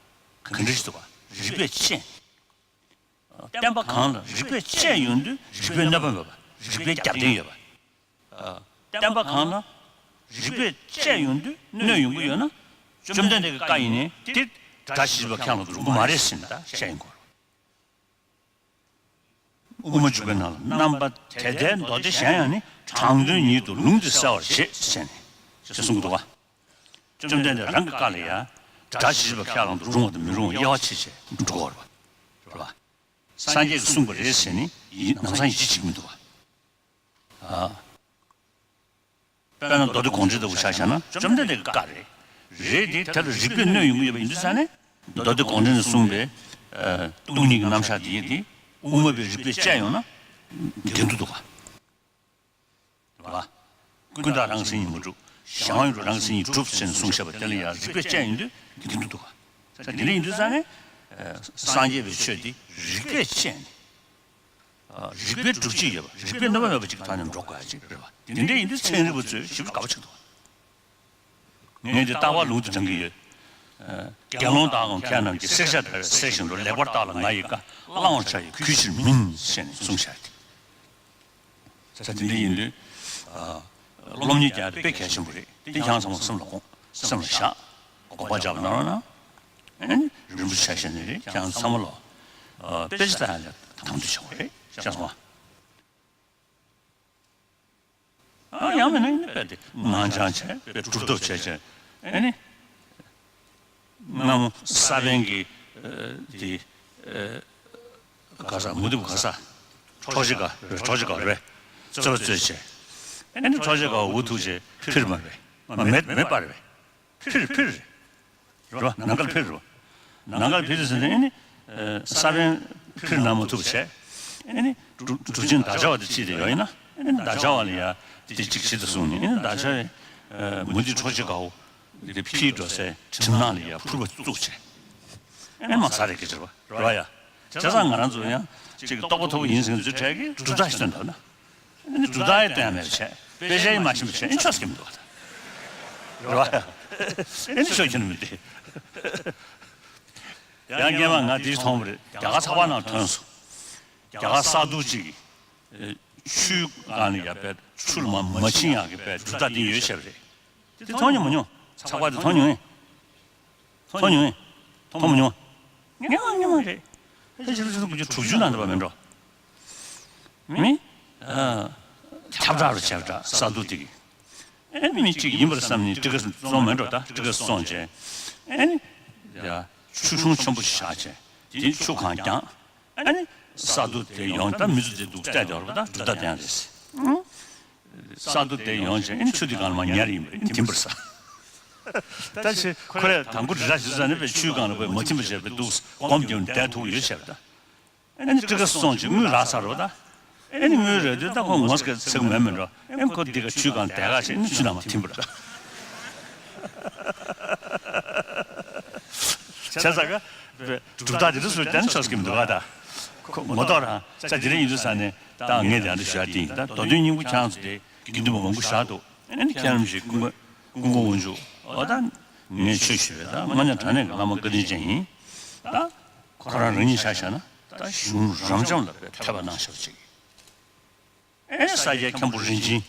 ག་འདྲ་ཞིག་འདུག་པ། རིགས་པས་དཔྱད། བསྟན་པ་གང་ལ་རིགས་པས་དཔྱད་ཡོང་དུས་རིགས་པའི་གནོད་པ་མེད་པ། རིགས་པའི་རྒྱབ་རྟེན་ཡོད་པ། བསྟན་པ་གང་ལ་རིགས་པས་དཔྱད་ཡོང་དུས་གནོད་ཡོང་གི་ཡོད་ན། བཅོམ་ལྡན་འདས་ཀྱི་བཀའ་ཡིན་ནའི་དེ་སྒྲ་ཇི་བཞིན་པ་ཁྱེད་རང་ལ་རུང་གི་མ་རེད་ཟེར་ནས་ད་བཤད་ཡོང་གི་ཡོད་རེད། དབུ་མ་འཇུག་པའི་ནང་ལ་རྣམ་པ་དེ་ལྟའི་མདོ་སྡེ་གཞན་ཡང་ནི་དྲང་དོན་ཉིད་དུ་ལུང་འདི་གསལ་བར་བྱེད་ཟེར་ནས་ཅེས་གསུངས་འདུག་བ། བཅོམ་ལྡན་འདས་རང་གི་བཀའ་ལ་ཡང་སྒྲ་ཇི་བཞིན་པ་ཁྱེད་རང་ལ་རུང་བ་དང་མི་རུང་བ་དབྱེ་བ་ཕྱེ་བྱས་འགྲོ་དགོས་རེད་བ། རེད་བ། སངས་རྒྱས་ཀྱིས་གསུངས་པ་རེད་ཟེར་ནས་ཡིད་ནམ་སང་ཡིད་ཆེས་བྱེད་ཀྱི་མི་འདུག་བ། ཨ། དཔེར་ན་མདོ་སྡེ་དགོངས་འགྲེལ་ལྟ་བུ་ཆ་བཞག་ན་བཅོམ་ལྡན་འདས་ཀྱི་བཀའ་རེད། རེད་དེ་དེ་ལ་རིགས་པས་གནོད་ཡོང་གི་ཡོད་པ་ཡིན་དུས་ཙང་ནས་མདོ་སྡེ་དགོངས་འགྲེལ་ནས་གསུངས་པའི་ཨ་སྟོང་ཉིད་ཀྱི་རྣམ་གཞག་དེ་ཡིན་དེ་དབུ་མ་པའི་རིགས་པས་དཔྱད་ཡོང་ན་བདེན་དུ་འདུག་ག། རེད་བ། ཀུན་བརྟགས་རང་གི་མཚན་ཉིད་མི་འགྲུབ། གཞན་དབང་ཡོད་རུང་རང་གི་མཚན་ཉིད་འགྲུབ་ཟེར་ནས་གསུངས་བཞག་པ་དེ་ལ་ཡང་རིགས་པས་དཔྱད་ཡོང་དུས་བདེན་དུ་འདུག་ག། ད་དེ་འདྲ་ཡིན་དུས་ཙང་ནས་ཨ་སངས་རྒྱས་པའི་ཆོས་དེ་རིགས་པས་དཔྱད་ནས། རིགས་པའི་སྒྲུབ་བྱེད་ཡོད་པ། རིགས་པའི་རྣམ་པ་མེད་པ་ཅིག་གི་ཐོག་ནས་འགྲོ་དགོས་ཡ་ཅིག་རེད་བ། དེ་འདྲ་ཡིན་དུས་ཚན་རིག་པ་ཚོས་ཞིབ་ཏུ་དགའ་པོ་བྱེད་འདུག་ངས་འདི་རྟག་པར་ལུང་དུ་དྲངས་ཀྱི་ཡོད། དགེ་སློང་དག་གམ་མཁས་རྣམས་ཀྱིས་བསྲེག་བྱ་ལྟ་བུའི་གསེར་བཞིན་དུ། ལེགས་པར་བརྟགས་ལ་ང་ཡི་བཀའ། བླང་བར་བྱ་ཡི་གུས་ཕྱིར་མིན་ཞེས་ནས་གསུངས་བཞག་སྟེ། ད་དེ་འདྲ་ཡིན་དུས་སློབ་གཉེར་རྒྱག་ཡ་དེ་དཔེ་གལ་ཆེན་པོ་རེད། དེ་ཁྱེད་རང་ཚང་མ་སེམས་ལ་དགོངས། སེམས་ལ་བཞག་དགོངས་པ་འཇགས་པ་གནང་རོགས་གནང་། ཨ་ནི་རིན་པོ་ཆེ་ཆ་བཞག་ནས་རེད། ཁྱེད་རང་ཚང་མ་ལ་ཨ་དཔེ་ཆ་ལྟ་ཡ་ལ་དང་དུ་བྱ་བ་རེད། ཤེས་སོང་ཨ། ཨ་ཡང་མིན་ན་ཨ་ནི་དཔེ་དེ་ངང་བྱང་བྱས། དཔེ་གྲུབ་ཐོབ་བྱས་བྱས། ཨ་ནི་སྔ་མོ་ས་པཎ་གྱི་ཨ་དེ་ཨ་ག་ས་མུ་སྟེགས་པ་ག་ས་འཕྲོག་བྱེད་ག་རེད། འཕྲོག་བྱེད་ག་རེད་པས་རྩོད་པ་རྩོད་བྱས། ཨ་ནི་འཕྲོག་བྱེད་ག་འུ་ཐུག་བྱས་འཕིར་མ་རེད། མ་མེད་མེད་པ་རེད་པས། འཕིར་འཕིར་རེད། རེད་བ། ནམ་མཁར་འཕིར་རེད་བ། ནམ་མཁར་འཕིར་ཟེར་ནས་ཨ་ནི་ས་པཎ་འཕིར་གནང་མ་ཐུབ་པ་བྱས། ཨ་ནི་གྲུབ་གྲུབ་ཆེན་བདག་ཅག་པ་དེ་ཅིག་དེ་ཡོད་ཡིན་ན། ཨ་ནི་བདག་ཅག་པ་ལ་ཡ་དེ་གཅིག་བྱེད་དུ་སོང་ནས། ཨ་ནི་བདག་ཅག་པས་མུ་སྟེགས་འཕྲོག་བྱེད་ག་འུ་དེ་འཕིར་འགྲོ་སའི་གྲིབ་ནག་ལ་ཡ་ཕུར་པ་བཙུགས་བྱས། ཨ་ནི་མ་ས་རེ་གི་ཅེར་བ་རེད་བ་ཡ། བྱས་ཙང་ང་རང་ཚོ་ཡང་ཅིག་རྟོགས་པ་མཐོ་པོ་ཡིན་ཟེར་མཁན་ཚོའི་གྲས་ཀྱིས་གྲུབ་རྟགས་ཤིག་སྟོན་ཐུབ་ན། ཨ་ནི་གྲུབ་རྟགས་ཡང་སྟོན་ཡ་མེད་པ་བྱས། དཔེ་ཆ་ཡང་མ་ཤེས་པ་བྱས། ཨ་ནི་ཆོས་སྐྱིད་མི་འདུག་བ། རེད་བ་ཡ། ཨ་ནི་ཆོས་སྐྱིད་མི་འདུག་ཡང་སྔོན་མ་ང་འདི་མཐོང་བ་རེད། རྒྱ་གར་ཚགས་པར་ནང་ཐོན་སོང་། རྒྱ་གར་གསར་འདུག་ཅིག་གིས་ཆུའི་སྒང་ལ་ཡ་པའི་ཆུ་ལ་མ་མ་ཕྱིན་ཡག་གི་པའི་གྲུབ་རྟགས་འདི་ཡོད་བྱས་པ་རེད། དེ་མཐོང་མྱོང་མ་མྱོང་། ཚགས་པར་དེ་མཐོང་མྱོང་ངས། མཐོང་མྱོང་ངས། མཐོང་མ་མྱོང་། ངས་མ་མྱོང་བ་རེད། ཕལ་ཆེར་ཆུ་ཚོད་དགུ་བཅུ་དྲུག་ཅུ་ནང་འདྲ་བ་མིན་འགྲོ། མི། ཨ། ཁྱབ་བསྒྲགས་རུ་བྱས་པ་འདྲ་གསར་འདུག་དེ་གི། ཨེ་མི་གཅིག་ཡིན་པར་བསམ་ནས་སྤྲི་ཁ་བཙོང་མེད་འགྲོ། ད་སྤྲི་ཁ་བཙོང་བྱས། ཨེ་ནི། ཡ། ཆུ་ཆུང་ཆེན་པོ་ཞིག་བཞག་བྱས། དེའི་ཆུ་གང་བརྒྱངས། ཨེ་ནི། གསར་འདུག་དེ་ཡོང་། ད་མི་ཚོ་དེ་འདུག་བལྟས་བསྡད་ཡོད་རེད་པ། ད་གྲུབ་རྟགས་དེ་ཡང་རེད། ཨང་། གསར་འདུག་དེ་ཡོང་བྱས། ཨེ་ནི་ཆུ་དེ་སྒང་ལ་མར་ཉལ་ཡིན་པ་རེད། དེ་འབར་ས། ད་ཆེ་ཁོ་རས་དང་པོ་རི་ར་ཞིག་ཟ་ནས་པའི་ཆུའི་སྒང་ལ་པའི་མ་ཐིམ་པ་བྱས་པའི་འདུག་སྒོམ་རྒྱབ་ནས་བསྡད་ཐུབ་ཀྱི་ཡོད་བྱས་པ་ད། ཨེ་ནི་སྤྲི་ཁ་བཙོང་བྱས་དངུལ་རག་ཚར་བ་ད། ཨེ་ནི་དངུལ་རག་དུས་ད་ཁོ་ངོ་ཚ་ཚ་གི་མེད་མེད་འགྲོ། ཨེ་ནི་ཁོ་འདི་ག་ཆུའི་སྒང་བསྡད་ག་བྱས། ཨེ་ནི་ཆུ་ནང་མར་ཐིམ་པ་རེད། བྱས་ཙང་ག་གྲུབ་རྟགས་དེ་འདྲ་བཟོས་བསྡད་ན་ཆོག་ས་གི་མི་འདུག་ག་ད། ཁོ་ངོ་ཐོག་རང་ཅག་དེ་འདྲ་ཡིན་དུས་ས་ནས་ད་ངས་དེ་འདྲ་ཞུ་ཡ་དེ་ཡིན། ད་མདོ་དོན་སྙིང་པོ་ཁྱེད་རང་ཚོ་དེ་དགེ་འདུན་པ་མང་པོ་བཞག་འདུག་ཨེ་ནི་ཁྱེད་རང་ཞིག་ཀུན་དགའ་ཀུན་དགའ་དབང་ཕྱུག་འོ་ད་ངས་ཆོས་ཞུ་བའི་ད་ང་ཡང་དྲང་གནས་ཀྱི་བླ་མ་བཀའ་དྲིན་ཅན་ཡིན། ད་ཁོ་རང་རང་ཉིད་ཆ་བཞག་ན་ད་གཞུང་རབ་འབྱམས་ལ་དཔེ་ཐོས་པ་གནང་ཤེས་པ་ཅིག་ཨེ་ནི་ས་སྐྱའི་མཁན་པོ་རིན་ཆེན།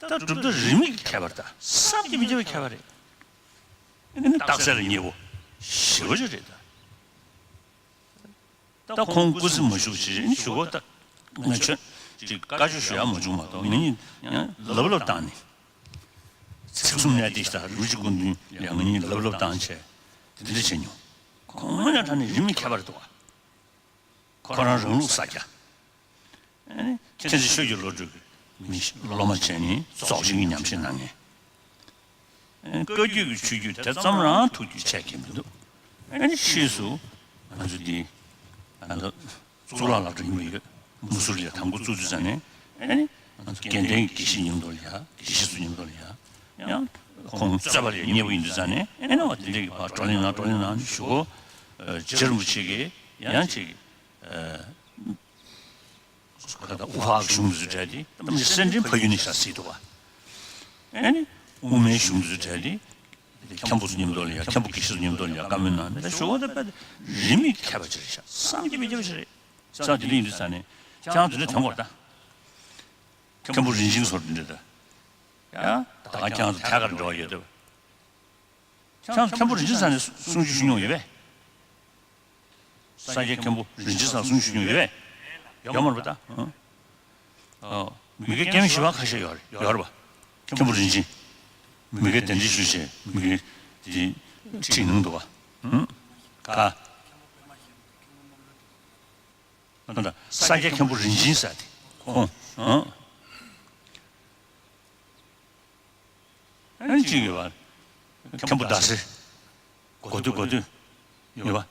ད་གྲུབ་མཐའ་རིས་མེད་ཀྱི་མཁས་པ་རེད། ད་བསམ་གྱིས་མི་ཁྱབ་པའི་མཁས་པ་རེད། ཨེ་ནི་རྟགས་གསལ་ལ་མཉེས་པོ་ཞེ་པོ་ཅིག་རེད་ད། ད་ཁོང་སྐུ་ཚེ་མ་བཞུགས་ཅིག་ཨེ་ནི་ཞུ་གོ། ད་ང་ཁྱོད་ཅིག་བཀའ་ཆོས་ཞུ་ཡ་མ་བྱུང་མ་གཏོགས་ང་གཉིས་ཡང་ལབ་ལོབ་བཏང་ནས། ཚིག་གསུམ་གནད་བརྡེགས་ཤིག་དང་རིན་པོ་ཆེ་སྐུ་མདུན་ལ་ང་གཉིས་ལབ་ལོབ་བཏང་བྱས་དེ་འདྲ་བྱས་མྱོང་། ཁོང་ཡང་དྲང་གནས་རིས་མེད་མཁས་པ་རེད་འདུག་བ། ཁོ་རང་རང་ལུགས་ས་སྐྱ། ཨ་ནི་མཁྱེན་བརྩེ་ཆོས་ཀྱི་བློ་གྲོས་ཀྱི་མི་སློབ་མ་བྱས་ནས་རྫོགས་ཆེན་གྱི་ཉམས་བཞེས་གནང་མཁན། ཨ་ནི་བཀའ་བརྒྱུད་ཀྱི་ཆོས་བརྒྱུད་དེ་ཙམ་རང་ཐུགས་རྒྱུད་ཆད་མཁན་མི་འདུག་ཨ་ནི་ཕྱིས་སུ་ང་ཚོ་འདི་ཨ་ནི་གཙུག་ལག་སློབ་གྲྭ་ཡིན་པ་ཡོད། མུ་སུར་ལ་དང་པོ་བཙུགས་དུས་ཙམ་ནས་ཨ་ནི་ང་ཚོ་དགེ་ལྡན་གྱི་དགེ་བཤེས་མཉམ་དུ་ལ་ཡ་དགེ་བཤེས་ཚོ་མཉམ་དུ་ལ་ཡ་ཡང་ཁོང་རྩོད་པ་ལ་ཡ་མཉེས་པོ་ཡིན་དུས་ཙམ་ནས་ཨ་ནི་བ་དེ་འདྲ་གི་བར་བགྲོ་གླེང་གནང་བགྲོ་གླེང་གནང་ཞུ་གོ། རྗེ་རིན་པོ་ཆེ་གིས་ཡང་ཅིག་ཁ་ད་དབུ་ཕར་གཞུང་དུ་བྲལ་ཏེ་ཐམས་ཅད་སེར་ཕྲེང་ཕ་ཡུལ་ནས་ཤར་སྲིད་འདུག་བ། ཨེ་ནི་དབུ་མའི་གཞུང་དུ་བྲལ་ཏེ་མཁན་པོ་ཚོ་མཉམ་དུ་ལ་ཡ་མཁན་པོ་དགེ་བཤེས་ཚོ་མཉམ་དུ་ལ་ཡ་བཀའ་མོལ་གནང་ནས་ད་ཞུ་བ་ད་དཔེ་རིས་མེད་མཁས་པ་ཅིག་རེད་ཤག་བསམ་གྱིས་མི་ཁྱབ་པ་ཅིག་རེད། ཙང་དེ་འདྲ་ཡིན་དུས་ཙང་ནས་ཅང་དེ་འདྲ་དོན་གོ་ད། མཁན་པོ་རིན་ཆེན་ཚོར་དེ་འདྲ་ད། ཡ། ད་ག་ཅང་ཐད་ཀར་འབྲེལ་བ་ཡོད་དོ། ཁྱེད་རང་ཚོ་མཁན་པོ་རིན་ཆེན་ཚང་ནས་གསུང་ཆོས་ཞུ་མྱོང་ཡོད་པས། ས་སྐྱའི་མཁན་པོ་རིན་ཆེན་ཚང་གསུང་ཆོས་ཞུ་མྱོང་ཡོད་པས། ཡོད་མ་རེད་པ་ད། ཨོ། མི་དགེ་སྐྱེ་བོ་བཞི་པ་ཁ་ཤས་ཡོད་རེད། ཡོད་རེད་པ། མཁན་པོ་རིན་ཆེན། མི་དགེ་གདན་འདྲེན་ཞུས་བྱས་མི་དགེ་དེ་ཁྲིད་གནང་འདུག་པ། ཨང་། ག་ཨ་ད་ས་སྐྱའི་མཁན་པོ་རིན་ཆེན་ཟེར་དེ་ཁོང་། ཨང་། ཨ་ནི་གཅིག་ཡོད་པ། མཁན་པོ་ཟླ་ཟེར། གོ་ཐོས་གོ་ཐོས། ཡོད་པ།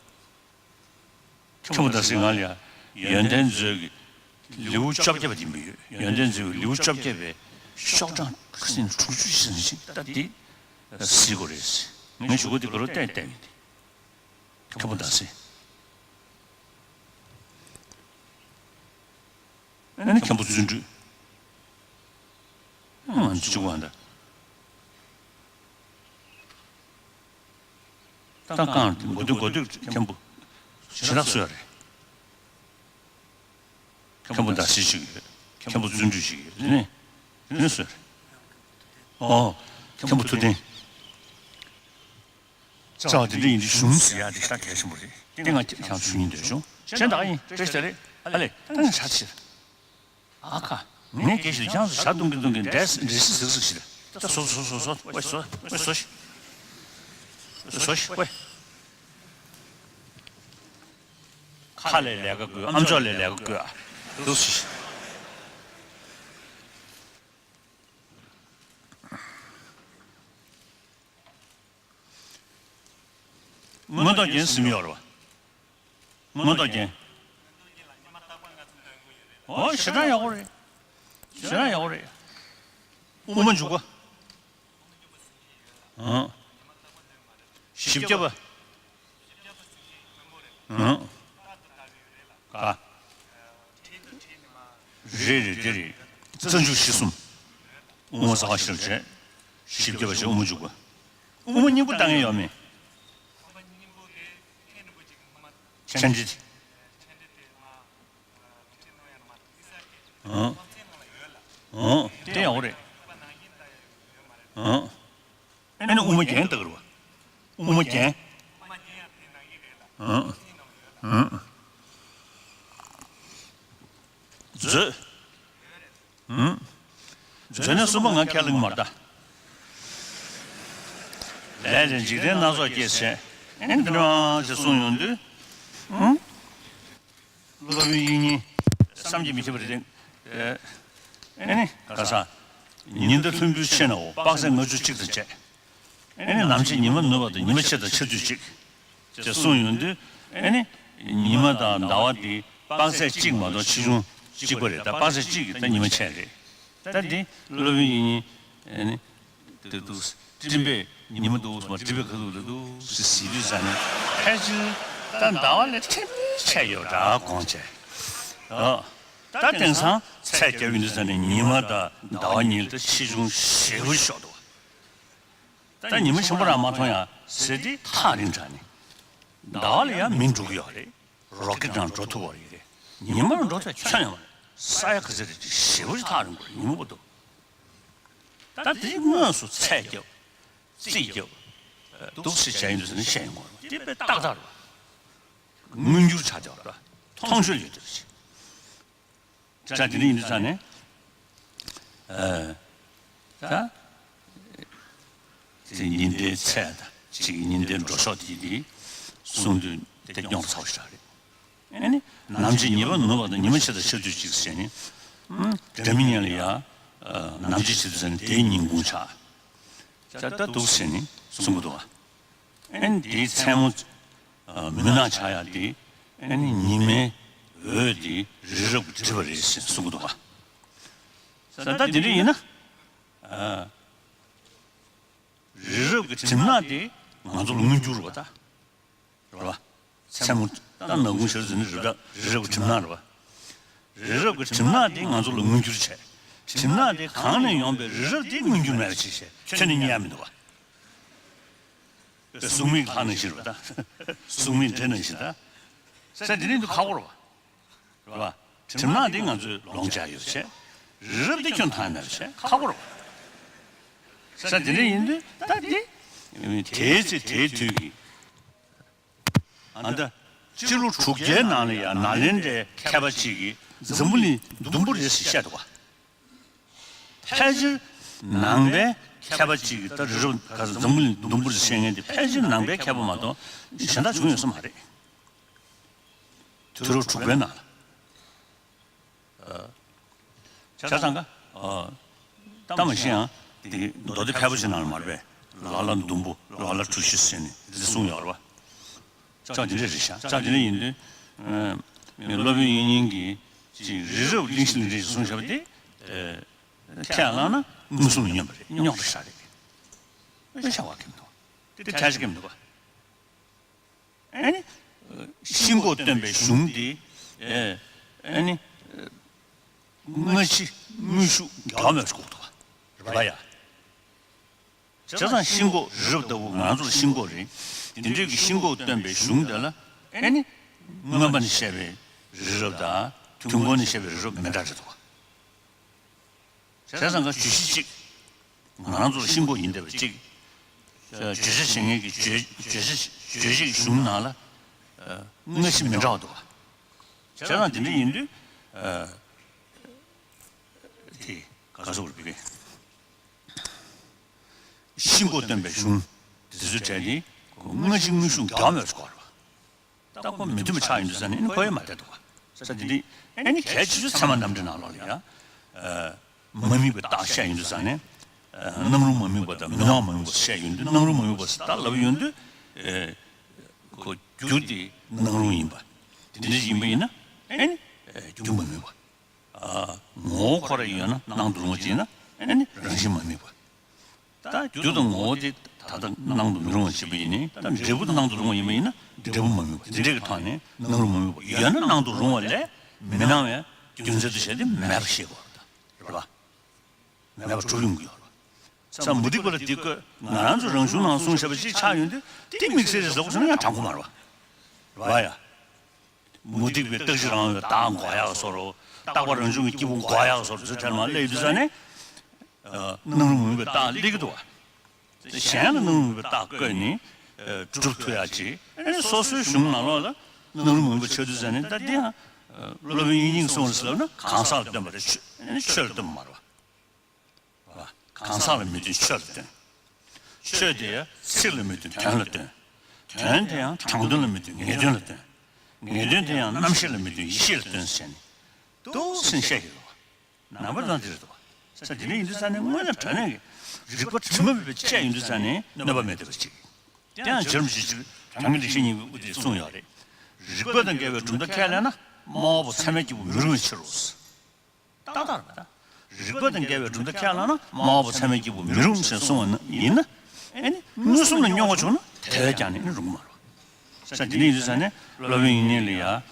མཁན་པོ་ཟླ་ཟེར་ང་ལ་ཡ། ཡོན་ཏན་མཛོད་ཀྱི་ལེའུ་བཅོ་བརྒྱད་པ་དེ་མི་ཡོད། ཡོན་ཏན་མཛོད་ཀྱི་ལེའུ་བཅོ་བརྒྱད་པའི་ཤོག་གྲངས་ཁ་སང་དྲུག་ཅུ་ཞིག་ཟིན་ཞིག་ད་དེ་གཟིགས་དགོས་རེད། ངས་ཞུ་གོ་དེ་ག་རོ་བལྟས་བལྟས་ཡིན་ཏེ། མཁན་པོ་ཟླ་ཟེར། ཨ་ནི་མཁན་པོ་བརྩོན་འགྲུས། ང་ཚོ་གཅིག་པ་འདྲ། ད་གང་དེ་མགོ་སྟོད་མགོ་སྟོད་མཁན་པོ་ཞེ་དྲག་སུ་ཡོད་རེད། མཁན་པོ་ཟླ་ཟེར་ཞིག་ཡོད། མཁན་པོ་བརྩོན་འགྲུས་ཞིག་ཡོད་དེ་ནས་དེ་ནས་སུ་ཡོད་རེད། ཨོ། མཁན་པོ་ཐུབ་བསྟན། རྩ་བ་དེ་འདྲ་ཡིན་དུས་གཞུང་ཟེར་ཡག་དེ་ད་གལ་ཆེན་པོ་རེད། དེ་ང་ཁྱེད་ཚོ་ཞུ་སྙིང་འདོད་བྱུང་། གཞན་དག་ཡིན་བཀྲ་ཤིས་བདེ་ལེགས། ཨ་ལས་ད་ནི་ཆ་ཆེར། ཨ་ཁ། ངས་སྐད་ཞིག་ཀྱང་ཞག་སྟོང་གི་སྟོང་གི་འདྲེ་འདྲེ་སི་ཟིག་ཟིག་ཞིག་རེད། ད་སོ་སོ་སོ་སོ་སོ་ཝེ་སོ་ཝེ་སོ་ཞིག་སོ་ཞིག་ཝེ། ཁ་ལས་ལས་ཀ་དགོས། ཨམ་ཅོག་ལས་ལས་ཀ་དགོས་ཨ། འདུག་སེ་ཞིག་མངོན་རྟོགས་རྒྱན་ཟེར་མི་ཡོད་རེད་པ། མངོན་རྟོགས་རྒྱན། ཨོ་ཞེ་དྲག་ཡག་པོ་རེད། ཞེ་དྲག་ཡག་པོ་རེད། དབུ་མ་འཇུག་པ། ཨང་། བཞི་བརྒྱ་པ། ཨང་། ག་རེད་རེད་དེ་རེད། རྩ་འཇུག་བཞི་གསུམ། དབུ་མ་ས་ག་ཤེར་བྱས། བཞི་བརྒྱ་པ་བྱས་དབུ་མ་འཇུག་པ། དབུ་མ་སྙིང་པོ་ལྟ་མཁན་ཡོད་མེད། ཆ་འདྲི། ཨང་། ཨང་། དེ་ཡག་པོ་རེད། ཨང་། ཨེ་ནི་དབུ་མ་རྒྱན་ལྟ་གི་རེད་པ། དབུ་མ་རྒྱན། ཨང་། ཨང་། མཛོད། ཨང་། མཛོད་ནས་གསུམ་པ་ང་ཁས་ལེན་མ་རེད་ད། ལས་ཀྱང་འཇིག་རྟེན་སྣ་ཚོགས་སྐྱེས་ཟེར། ཨེ་འདི་འདྲ་ཞིག་གསུངས་ཡོང་དུས། ཨང་། སློབ་དཔོན་དབྱིག་གཉེན། བསམ་གྱིས་མི་ཁྱབ་པ་རེད། ཨེ་ནི་ག་ས། ཉི་ཟླ་ལྷུན་པོའི་ཕྱེད་ནའོ། དཔག་ཚད་ལྔ་བཅུ་གཅིག་དང་བཅས། ཨེ་ནི་ནམ་ཕྱེད་ཉི་མ་ནུབ་པ་དང་ཉི་མ་ཕྱེད་དང་ཕྱེད་དུས་གཅིག་ཅེས་གསུངས་ཡོང་དུས་ཨེ་ནི། ཉི་མ་དང་ཟླ་བ་འདི་དཔག་ཚད་གཅིག་མ་གཏོགས་ཆེ་ཆུང་གཅིག་པ་རེད། ད་དཔག་ཚད་གཅིག་གིས་ད་ཉི་མ་ཕྱེད་རེད། ད་འདི་སློབ་དཔོན་དབྱིག་གཉེན་ཨེ་ནི། དེ་འདུག་སྤྲིན་པས་ཉི་མ་འདུག་སེ་མ་སྤྲིན་པས་ཁ་ཐུག་ལ་འདུག་སེ་གཟིགས་དུས་ཙ་ནས་ཕལ་ཆེར་ད་ཟླ་བ་ལས་ཕྲན་བུ་ཆེ་ཡོད་འདྲ་དགོངས་བྱས། ཨ། ད་དེང་སང་ཚད་བརྒྱབ་ཡོང་དུས་ཙ་ནས་ཉི་མ་དང་ཟླ་བ་གཉིས་ལ་ཆེ་ཆུང་ཞེ་པོ་ཞིག་ཤོར་འདུག་ད་ཉི་མ་ཆེན་པོ་རང་མ་མཐོང་ཡ་ཟེར་དེ་ཐག་རིང་དྲགས་ནས། ཟླ་བ་ལ་ཡང་མི་འགྲོ་གི་ཡོད་རེད། རོ་ཀེ་ཊི་རང་འགྲོ་ཐུབ་པ་རེད། ཉི་མ་ལ་འགྲོ་ཐུབ་ཁྱོན་ཡོད་མ་རེད། ས་ཡ་ག་ཚོད་རེད་ཅེས་ཞེ་པོ་ཅིག་ཐག་རིང་པོ་རེད། ཉི་མ་བར་དུ། ད་དེ་དངོས་སུ་ཚད་བརྒྱབ། རྩིས་བརྒྱབ། འདུག་སེ་བྱས་ཡིན་དུས་ནི་བཤད་ཡོང་གི་རེད། དེ་དཔེ་ཏག་ཏག་རེད། མངོན་འགྱུར་ཆགས་བསྡད་པ་རེད། མཐོང་ཆོས་ཡོད་དེ་རེད། ད་དེ་འདྲ་ཡིན་དུས་ཙང་ནས། ཨ། ད། དེ་ཉི་ཟླའི་ཚད་དང་གཅིག་ཉི་ཟླའི་འགྲོ་ཕྱོགས་དེ་དེ་གསུང་དུས་དེ་རྙོག་ཚ་པོ་ཞིག་རེད། ཨ་ནི་ནམ་ཕྱེད་ཉི་མ་ནུབ་པ་དང་ཉི་མ་ཕྱེད་དང་ཕྱེད་དུས་གཅིག་ཟེར་ནས། ཨ། སྒྲ་མི་སྙན་ལ་ཡ། ཨ། ནམ་ཕྱེད་ཕྱེད་དུས་ཟེར་ནས་དེའི་ཉིན་གུང་ཆགས། ད་ལྟ་འདུག་ཟེར་ནས་གསུང་གི་འདུག་བ། ཨ་ནི་དེའི་མཚན་མོ། ཨ། མུན་ནག་ཆགས་ཡག་དེ། ཨ་ནི་ཉི་མའི་འོད་དེ་རི་རབ་ཀྱིས་བསྒྲིབས་པ་རེད་ཟེར་གསུང་གི་འདུག་བ། ད་དེ་འདྲ་ཡིན་ན། ཨ། རི་རབ་ཀྱི་གྲིབ་ནག་དེ་ང་ཚོ་ལ་མངོན་འགྱུར་བ་ད། རེད་བ། མཚན་མོ་ད་ནག་ཁུང་ཤར་ཟིན་ནི་རི་རབ་རི་རབ་ཀྱི་གྲིབ་ནག་རེད་བ། རི་རབ་ཀྱི་གྲིབ་ནག་དེ་ང་ཚོ་ལ་མངོན་འགྱུར་བྱས། གྲིབ་ནག་དེ་གང་ནས་ཡོང་པའི་རི་རབ་དེ་མངོན་འགྱུར་མེད་པ་ཅིག་བྱས་ཁྱོན་ནས་རྙེད་ཡ་མི་འདུག་བ། གཟུགས་མེད་ལྷ་ནང་བཞིན་རེད་བ་ད། གཟུགས་མེད་འདྲེ་ནང་བཞིན་ད། ས་དེ་ནས་འདུག་ཁག་པོ་རེད་བ། རེད་པ། གྲིབ་ནག་འདི་ང་ཚོས་ལོངས་སྤྱད་ཡོད་བྱས། རི་རབ་འདི་ཁྱོན་ཐང་མེད་བྱས་ཁག་པོ་རེད་པ། ས་དེ་འདྲ་ཡིན་དུས་ད་འདི། དེའི་ཚེ་དེའི་དུས་ཀྱི། ཨ་ད། སྤྱི་ལོ་དྲུག་བརྒྱའི་ནང་ལ་ཡང་ནཱ་ལེནྡྲའི་མཁས་པ་གཅིག་གིས་འཛམ་བུ་གླིང་ཟླུམ་པོ་རེད་ཟེར་བཤད་འདུག་པ། ཕལ་ཆེར་ནང་པའི་མཁས་པ་གཅིག་གིས་ད་རི་རབ་ག་ས་འཛམ་བུ་གླིང་ཟླུམ་པོ་རེད་བཤད་མཁན་དེ་ཕལ་ཆེར་ནང་པའི་མཁས་པ་མ་གཏོགས་གཞན་དག་བྱུང་ཡོད་ས་མ་རེད། དུས་རབས་དྲུག་པའི་ནང་ལ། བྱས་ཙང་ཀ། ད་མ་གཞི་ཡང་དེ་མདོ་སྡེ་ཕལ་པོ་ཆེ་ནང་ལ་མ་རེད་པས། ལ་ལ་ཟླུམ་པོ་ལ་ལ་གྲུ་བཞི་ཟེར་ནས་འདི་གསུངས་ཡོད་རེད་པ། ཅག་དེ་འདྲ་རེད་ཤག་ཅག་དེ་འདྲ་ཡིན་དུས། མི་སློབ་དཔོན་དབྱིག་གཉེན་གྱིས་ཅིག་རི་རབ་གླིང་བཞི་གླིང་རེ་གསུངས་བཞག་པ་དེ། ཁས་བླངས་ན་མངོན་སུམ་ལ་སྙོན་པ་རེད། རྙོག་དྲ་ཤ་རེད། ཨེ་ཤ་བ་གིམ་འདུག་དེ་ཁྲལ་ཤ་གིམ་འདུག་ཨ་ནི། ཤིན་ལྐོག་སྟོན་པའི་གཞུང་དེ། ཨ་ནི། སྔ་ཕྱི་དངོས་ཤུགས་འགལ་མེད་ཞིག་འདུག་པ། རེད་པ་ཡ། བྱས་ཙང་ཤིན་ལྐོག་རི་རབ་ལྟ་བུ་ང་ཚོ་ལ་ཤིན་ལྐོག་རེད། དེ་འདྲའི་གི་ཤིན་ལྐོག་སྟོན་པའི་གཞུང་དེ་ལ་ཨེ་ནི། མངོན་པ་ནས་བཤད་པའི་རི་རབ་དང་དུས་འཁོར་ནས་བཤད་པའི་རི་རབ་མི་འདྲ་རེད་འདུག་པ། བྱས་ཙང་ཀ་བརྗོད་གཞི་གཅིག་ང་རང་ཚོ་ལ་ཤིན་ལྐོག་ཡིན་བསྡད་པ་གཅིག་བརྗོད་བྱ་བྱེད་མཁན་གྱི་བརྗོད་བརྗོད་བྱ་བརྗོད་བྱེད་ཀྱི་གཞུང་ནང་ལ། སྔ་ཕྱི་མི་འདྲ་བ་འདུག་པ། བྱས་ཙང་དེ་འདྲ་ཡིན་དུས། དེ་ག་སོགས་རེད་པས། ཤིན་ལྐོག་སྟོན་པའི་གཞུང་དེ་ཚོའི་གྲས་དེ་སྔ་ཕྱི་དངོས་ཤུགས་འགལ་མེད་སྐོར་བ། ད་ཁོ་མི་མཐུན་པ་ཆགས་ཡོང་དུས་ཙ་ནས་ཨ་ནི་ཁོ་ཡ་མ་བསྡད་འདུག་པ། ས་དེ་འདི་ཨ་ནི་གལ་ཆེ་ཤོས་ཚད་མ་རྣམ་འགྲེལ་ནང་ལོགས་ལ་ཡ། མ་དམིགས་པའི་རྟགས་བཤད་ཡོང་དུས་ཙ་ནས། སྣང་རུང་མ་དམིགས་པ་དང་མི་སྣང་བ་མ་དམིགས་པ་བཤད་ཡོང་དུས་སྣང་རུང་མ་དམིགས་པ་ཟེར་ད་ལབ་ཡོང་དུས། ཁོ་རྒྱུ་དེ་སྣང་རུང་ཡིན་པ། དེ་འདྲ་ཡིན་པ་ཡིན་ན་ཨ་ནི། རྒྱུ་མ་དམིགས་པ། ངོ་བོ་ཁོ་རང་ཡོད་ན་སྣང་དུ་རུང་བ་ཅིག་ཡིན་ན་ཨ་ནི་རང་བཞིན་མ་དམིགས་པ། ད་རྒྱུ་དང་ངོ་བོ་དེ་ད་ལྟ་སྣང་དུ་མི་རུང་བ་ཅིག་ཡིན་ནའི་ད་འབྲས་བུ་སྣང་དུ་རུང་བ་ཡིན་པ་ཡིན་ན་འབྲས་བུ་མ་དམིགས་པ་དེ་འདྲའི་གི་ཐོག་ནས་སྣང་རུང་མ་དམིགས་པ་ཡོད་ན་སྣང་དུ་རུང་བ་ལས་མི་སྣང་བའི་རྒྱུ་མཚན་དུ་བྱས་ཏེ་མེད་པ་ཤེས་དགོས་པ་རེད་པ། མེད་པ་གྲུབ་ཡོང་གི་ཡོད་རེད། ས་མུ་སྟེགས་པ་ལ་འདི་བཀོད་ང་རང་ཚོ་རང་གཞུང་ནང་གསུངས་བཞག་པ་ཅིག་ཆགས་ཡོང་དུས་དེ་དམིགས་བསལ་རེད་ཟེར་དགོས་བྱུང་ན་ཡང་དྲང་པོ་མ་རེད་པ། རེད་པ་ཡ། མུ་སྟེགས་པའི་རྟག་གཅིག་རང་དབང་བའི་བདག་འགོག་ཡག་བཟོ་འདྲ། རྟག་པ་རང་བྱུང་གི་སྐྱེས་བུ་འགོག་ཡག་བཟོ་འདྲ་ཚུལ་ཁྲིམས་ལ་སླེབས་དུས་ཙ་ནས། སྣང་རུང་མ་དམིགས་པའི་རྟགས་སླེབས་ཀྱི་འདུག་པ། གཞན་ལ་སྣང་རུང་མ་དམིགས་པའི་རྟགས་བཀོད་ནས། སྒྲུབ་ཐུབ་ཡག་ཅིག་ཨ་ནི་སོ་སོའི་གཞུང་ནང་ལོགས་ལ་སྣང་རུང་མ་དམིགས་པ་ཆགས་དུས་ཙ་ནས་ད་འདི་ཡང་། སློབ་དཔོན་དབྱིག་གཉེན་གྱིས་གསུངས་རེད་ཟེར་ལབ་ན་གང་ཟག་ལ་སྟོན་པ་རེད། ཆོས་ཨ་ནི་ཆོས་ལ་སྟོན་པ་མ་རེད་པ། གང་ཟག་ལ་མི་སྟོན་ཆོས་ལ་སྟོན། ཆོས་དེ་ཡང་ཚིག་ལ་མི་སྟོན་དོན་ལ་སྟོན། དོན་དེ་ཡང་དྲང་དོན་ལ་མི་སྟོན་ངེས་དོན་ལ་སྟོན། ངེས་དོན་དེ་ཡང་རྣམ་ཤེས་ལ་མི་སྟོན་ཡེ་ཤེས་ལ་སྟོན་ཟེར་ནས། འདུག་སེ་བཤད་ཀྱི་རེད་པ། ནང་པ་རང་དེ་རེད་པ། ས་དེ་འདྲ་ཡིན་དུས་ཙ་ནས་དངོས་གནས་དྲང་གནས་ཀྱི་རིགས་པ་དྲི་མ་མེད་པའི་དཔྱད་ཡོང་དུས་ཙ་ནས་གནོད་པ་མེད་བསྡད་པ་ཅིག་དེ་ཡང་རྗེ་རིན་པོ་ཆེ་སྤྱིར་བྱང་ཆུབ་ལེགས་བཤད་སྙིང་པོའི་དབུ་དེ་གསུངས་ཡོད་རེད། རིགས་པ་དང་འགལ་བའི་གྲུབ་མཐའ་ཁས་ལེན་ན་སྨྲ་བ་པོ་ཚད་མའི་སྐྱེས་བུ་མི་རུང་བའི་ཕྱིར་རོ། ཏག་ཏག་རེད་པ། རིགས་པ་དང་འགལ་བའི་གྲུབ་མཐའ་ཁས་བླངས་ན་སྨྲ་བ་པོ་ཚད་མའི་སྐྱེས་བུ་མི་རུང་ཞེས་གསུངས་པ་ཡིན་ན། ཨ་ནི་མངོན་སུམ་ལ་སྙོམས་པར་ཞུགས་ན་དེ་བས་ཀྱང་ནི་རུང་གི་མ་རེད། ས་དེ་འདྲ་ཡིན་དུས་ཙ་ནས་སློབ་དཔོན་དབྱིག་གཉེན་ལ་ཡ། ཨ་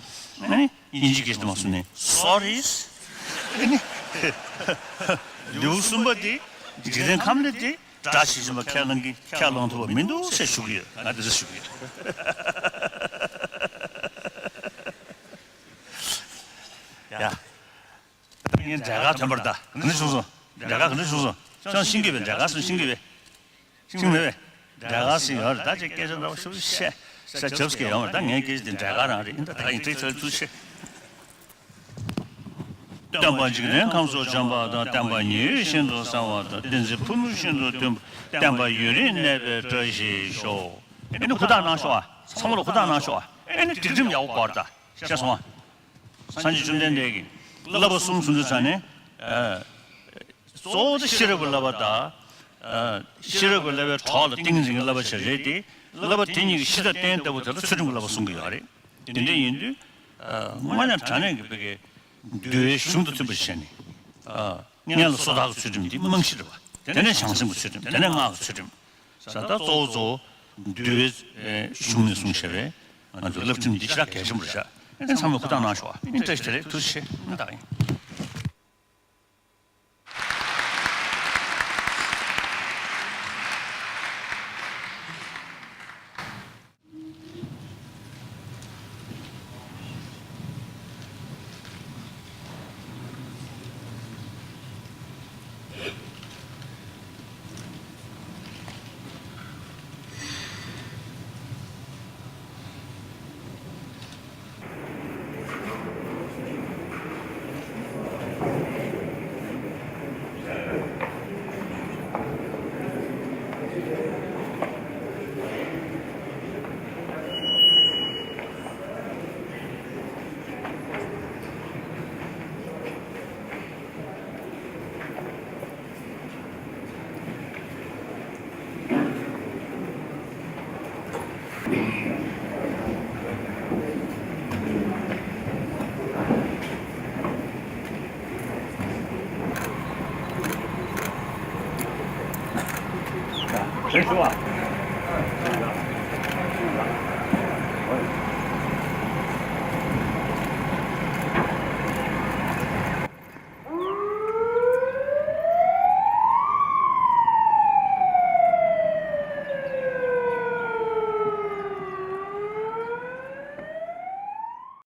ནི་དབྱིན་ཇི་སྐད་ཆ་དུ་མ་གསུངས་ནས་sorry། ཨ་ནི་ལེའུ་གསུམ་པ་དེ་འཇིག་རྟེན་ཁམས་ལས་དེ་སྒྲ་ཇི་བཞིན་པ་ཁས་བླངས་ཀྱི་ཁས་བླངས་ཐུབ་པ་མི་འདུག་ཟེར་ཞུ་གི་ཡོད། ང་དེ་ཚོ་ཞུ་གི་ཡོད། ཡ། ངས་འབྲས་དཀར་ཐོན་པར་གདའ། ག་འདྲ་བྱུང་སོང་། འབྲས་དཀར་ག་འདྲ་བྱུང་སོང་། ཅང་ཤེས་ཀྱི་མེད། འབྲས་དཀར་སུ་ཤེས་ཀྱི་མེད། ཤེས་ཀྱི་མེད་པས། འབྲས་དཀར་སུ་ཡོད་རེད། ད་ཅིག་སྐད་ཆ་འདྲ་བོ་ཤུགས་ཆེ་ས་རྒྱབ་སྐད་ཡོང་བ་རེད། ད་ངའི་སྐད་ཆ་དེ་འབྲས་དཀར་རང་རེད། ད་ད་ཡིན་ཏིག་ཚར་ཚུལ་ཆེ། སྟོན་པ་འཇིག་རྟེན་ཁམས་སུ་བྱོན་པ་དང་། བསྟན་པ་ཉི་འོད་བཞིན་དུ་གསལ་བ་དང་། བསྟན་འཛིན་ཕུ་ནུ་བཞིན་དུ་སྟོན་པ། བསྟན་པ་ཡུན་རིང་གནས་པའི་བཀྲ་ཤིས་ཤོག་ཨེ་ནི་ཧུར་ཐག་གནང་ཤོག་ཨ། ཚང་མ་ལ་ཧུར་ཐག་གནང་ཤོག་ཨ། ཨེ་ནི་སྒྲིག་ཁྲིམས་ཡག་པོ་སྐོར་ད། ཤེས་སོང་ཨ། སངས་རྒྱས་བཅོམ་ལྡན་འདས་ཀྱིས་བསླབ་པ་གསུམ་གསུངས་དུས་ཙ་ནས། ཨ། གཙོ་བོ་དེ་ཤེས་རབ་ཀྱི་བསླབ་པ་དང་། ཨ། ཤེས་རབ་ཀྱི་བསླབ་པའི་གྲོགས་ལ་ཏིང་ངེ་འཛིན་གྱི་བསླབ་པ་བྱས་རེད་དེ། བསླབ་པ་དེ་གཉིས་ཀྱི་གཞི་དང་རྟེན་ལྟ་བུ་དེ་ལ་ཚུལ་ཁྲིམས་ཀྱི་བསླབ་པ་གསུང་གི་ཡོད་རེད། དེ་འདྲ་ཡིན་དུས། ཨ། དངོས་གནས་དྲང་གནས་ཀྱི་བོད་ཀྱི་འདུལ་བའི་གཞུང་དང་མཐུན་པར་བྱས་ནས། ཨ། སྔོན་ལ་སོ་ཐར་གྱི་ཚུལ་ཁྲིམས་འདི་རྨང་གཞི་རེད་པ། དེ་ནས་བྱང་སེམས་ཀྱི་ཚུལ་ཁྲིམས། དེ་ནས་སྔགས་ཀྱི་ཚུལ་ཁྲིམས། ས་ད་གཙོ་བོ་གཙོ་བོ་འདུལ་བའི་གཞུང་ནས་གསུངས་བཞག་པའི་ང་ཚོའི་བསླབ་ཁྲིམས་འདི་ཞེ་དྲག་གལ་ཆེན་པོ་རེད་ཤག་ཨེ་ཚང་མས་ཧུར་ཐག་གནང་ཤོག་ཨ། ཨེ་བཀྲ་ཤིས་བདེ་ལེགས། ཐུགས་རྗེ་ཆེ། ཨེ་ད་ཡིན། རེད་ཞུ་བ།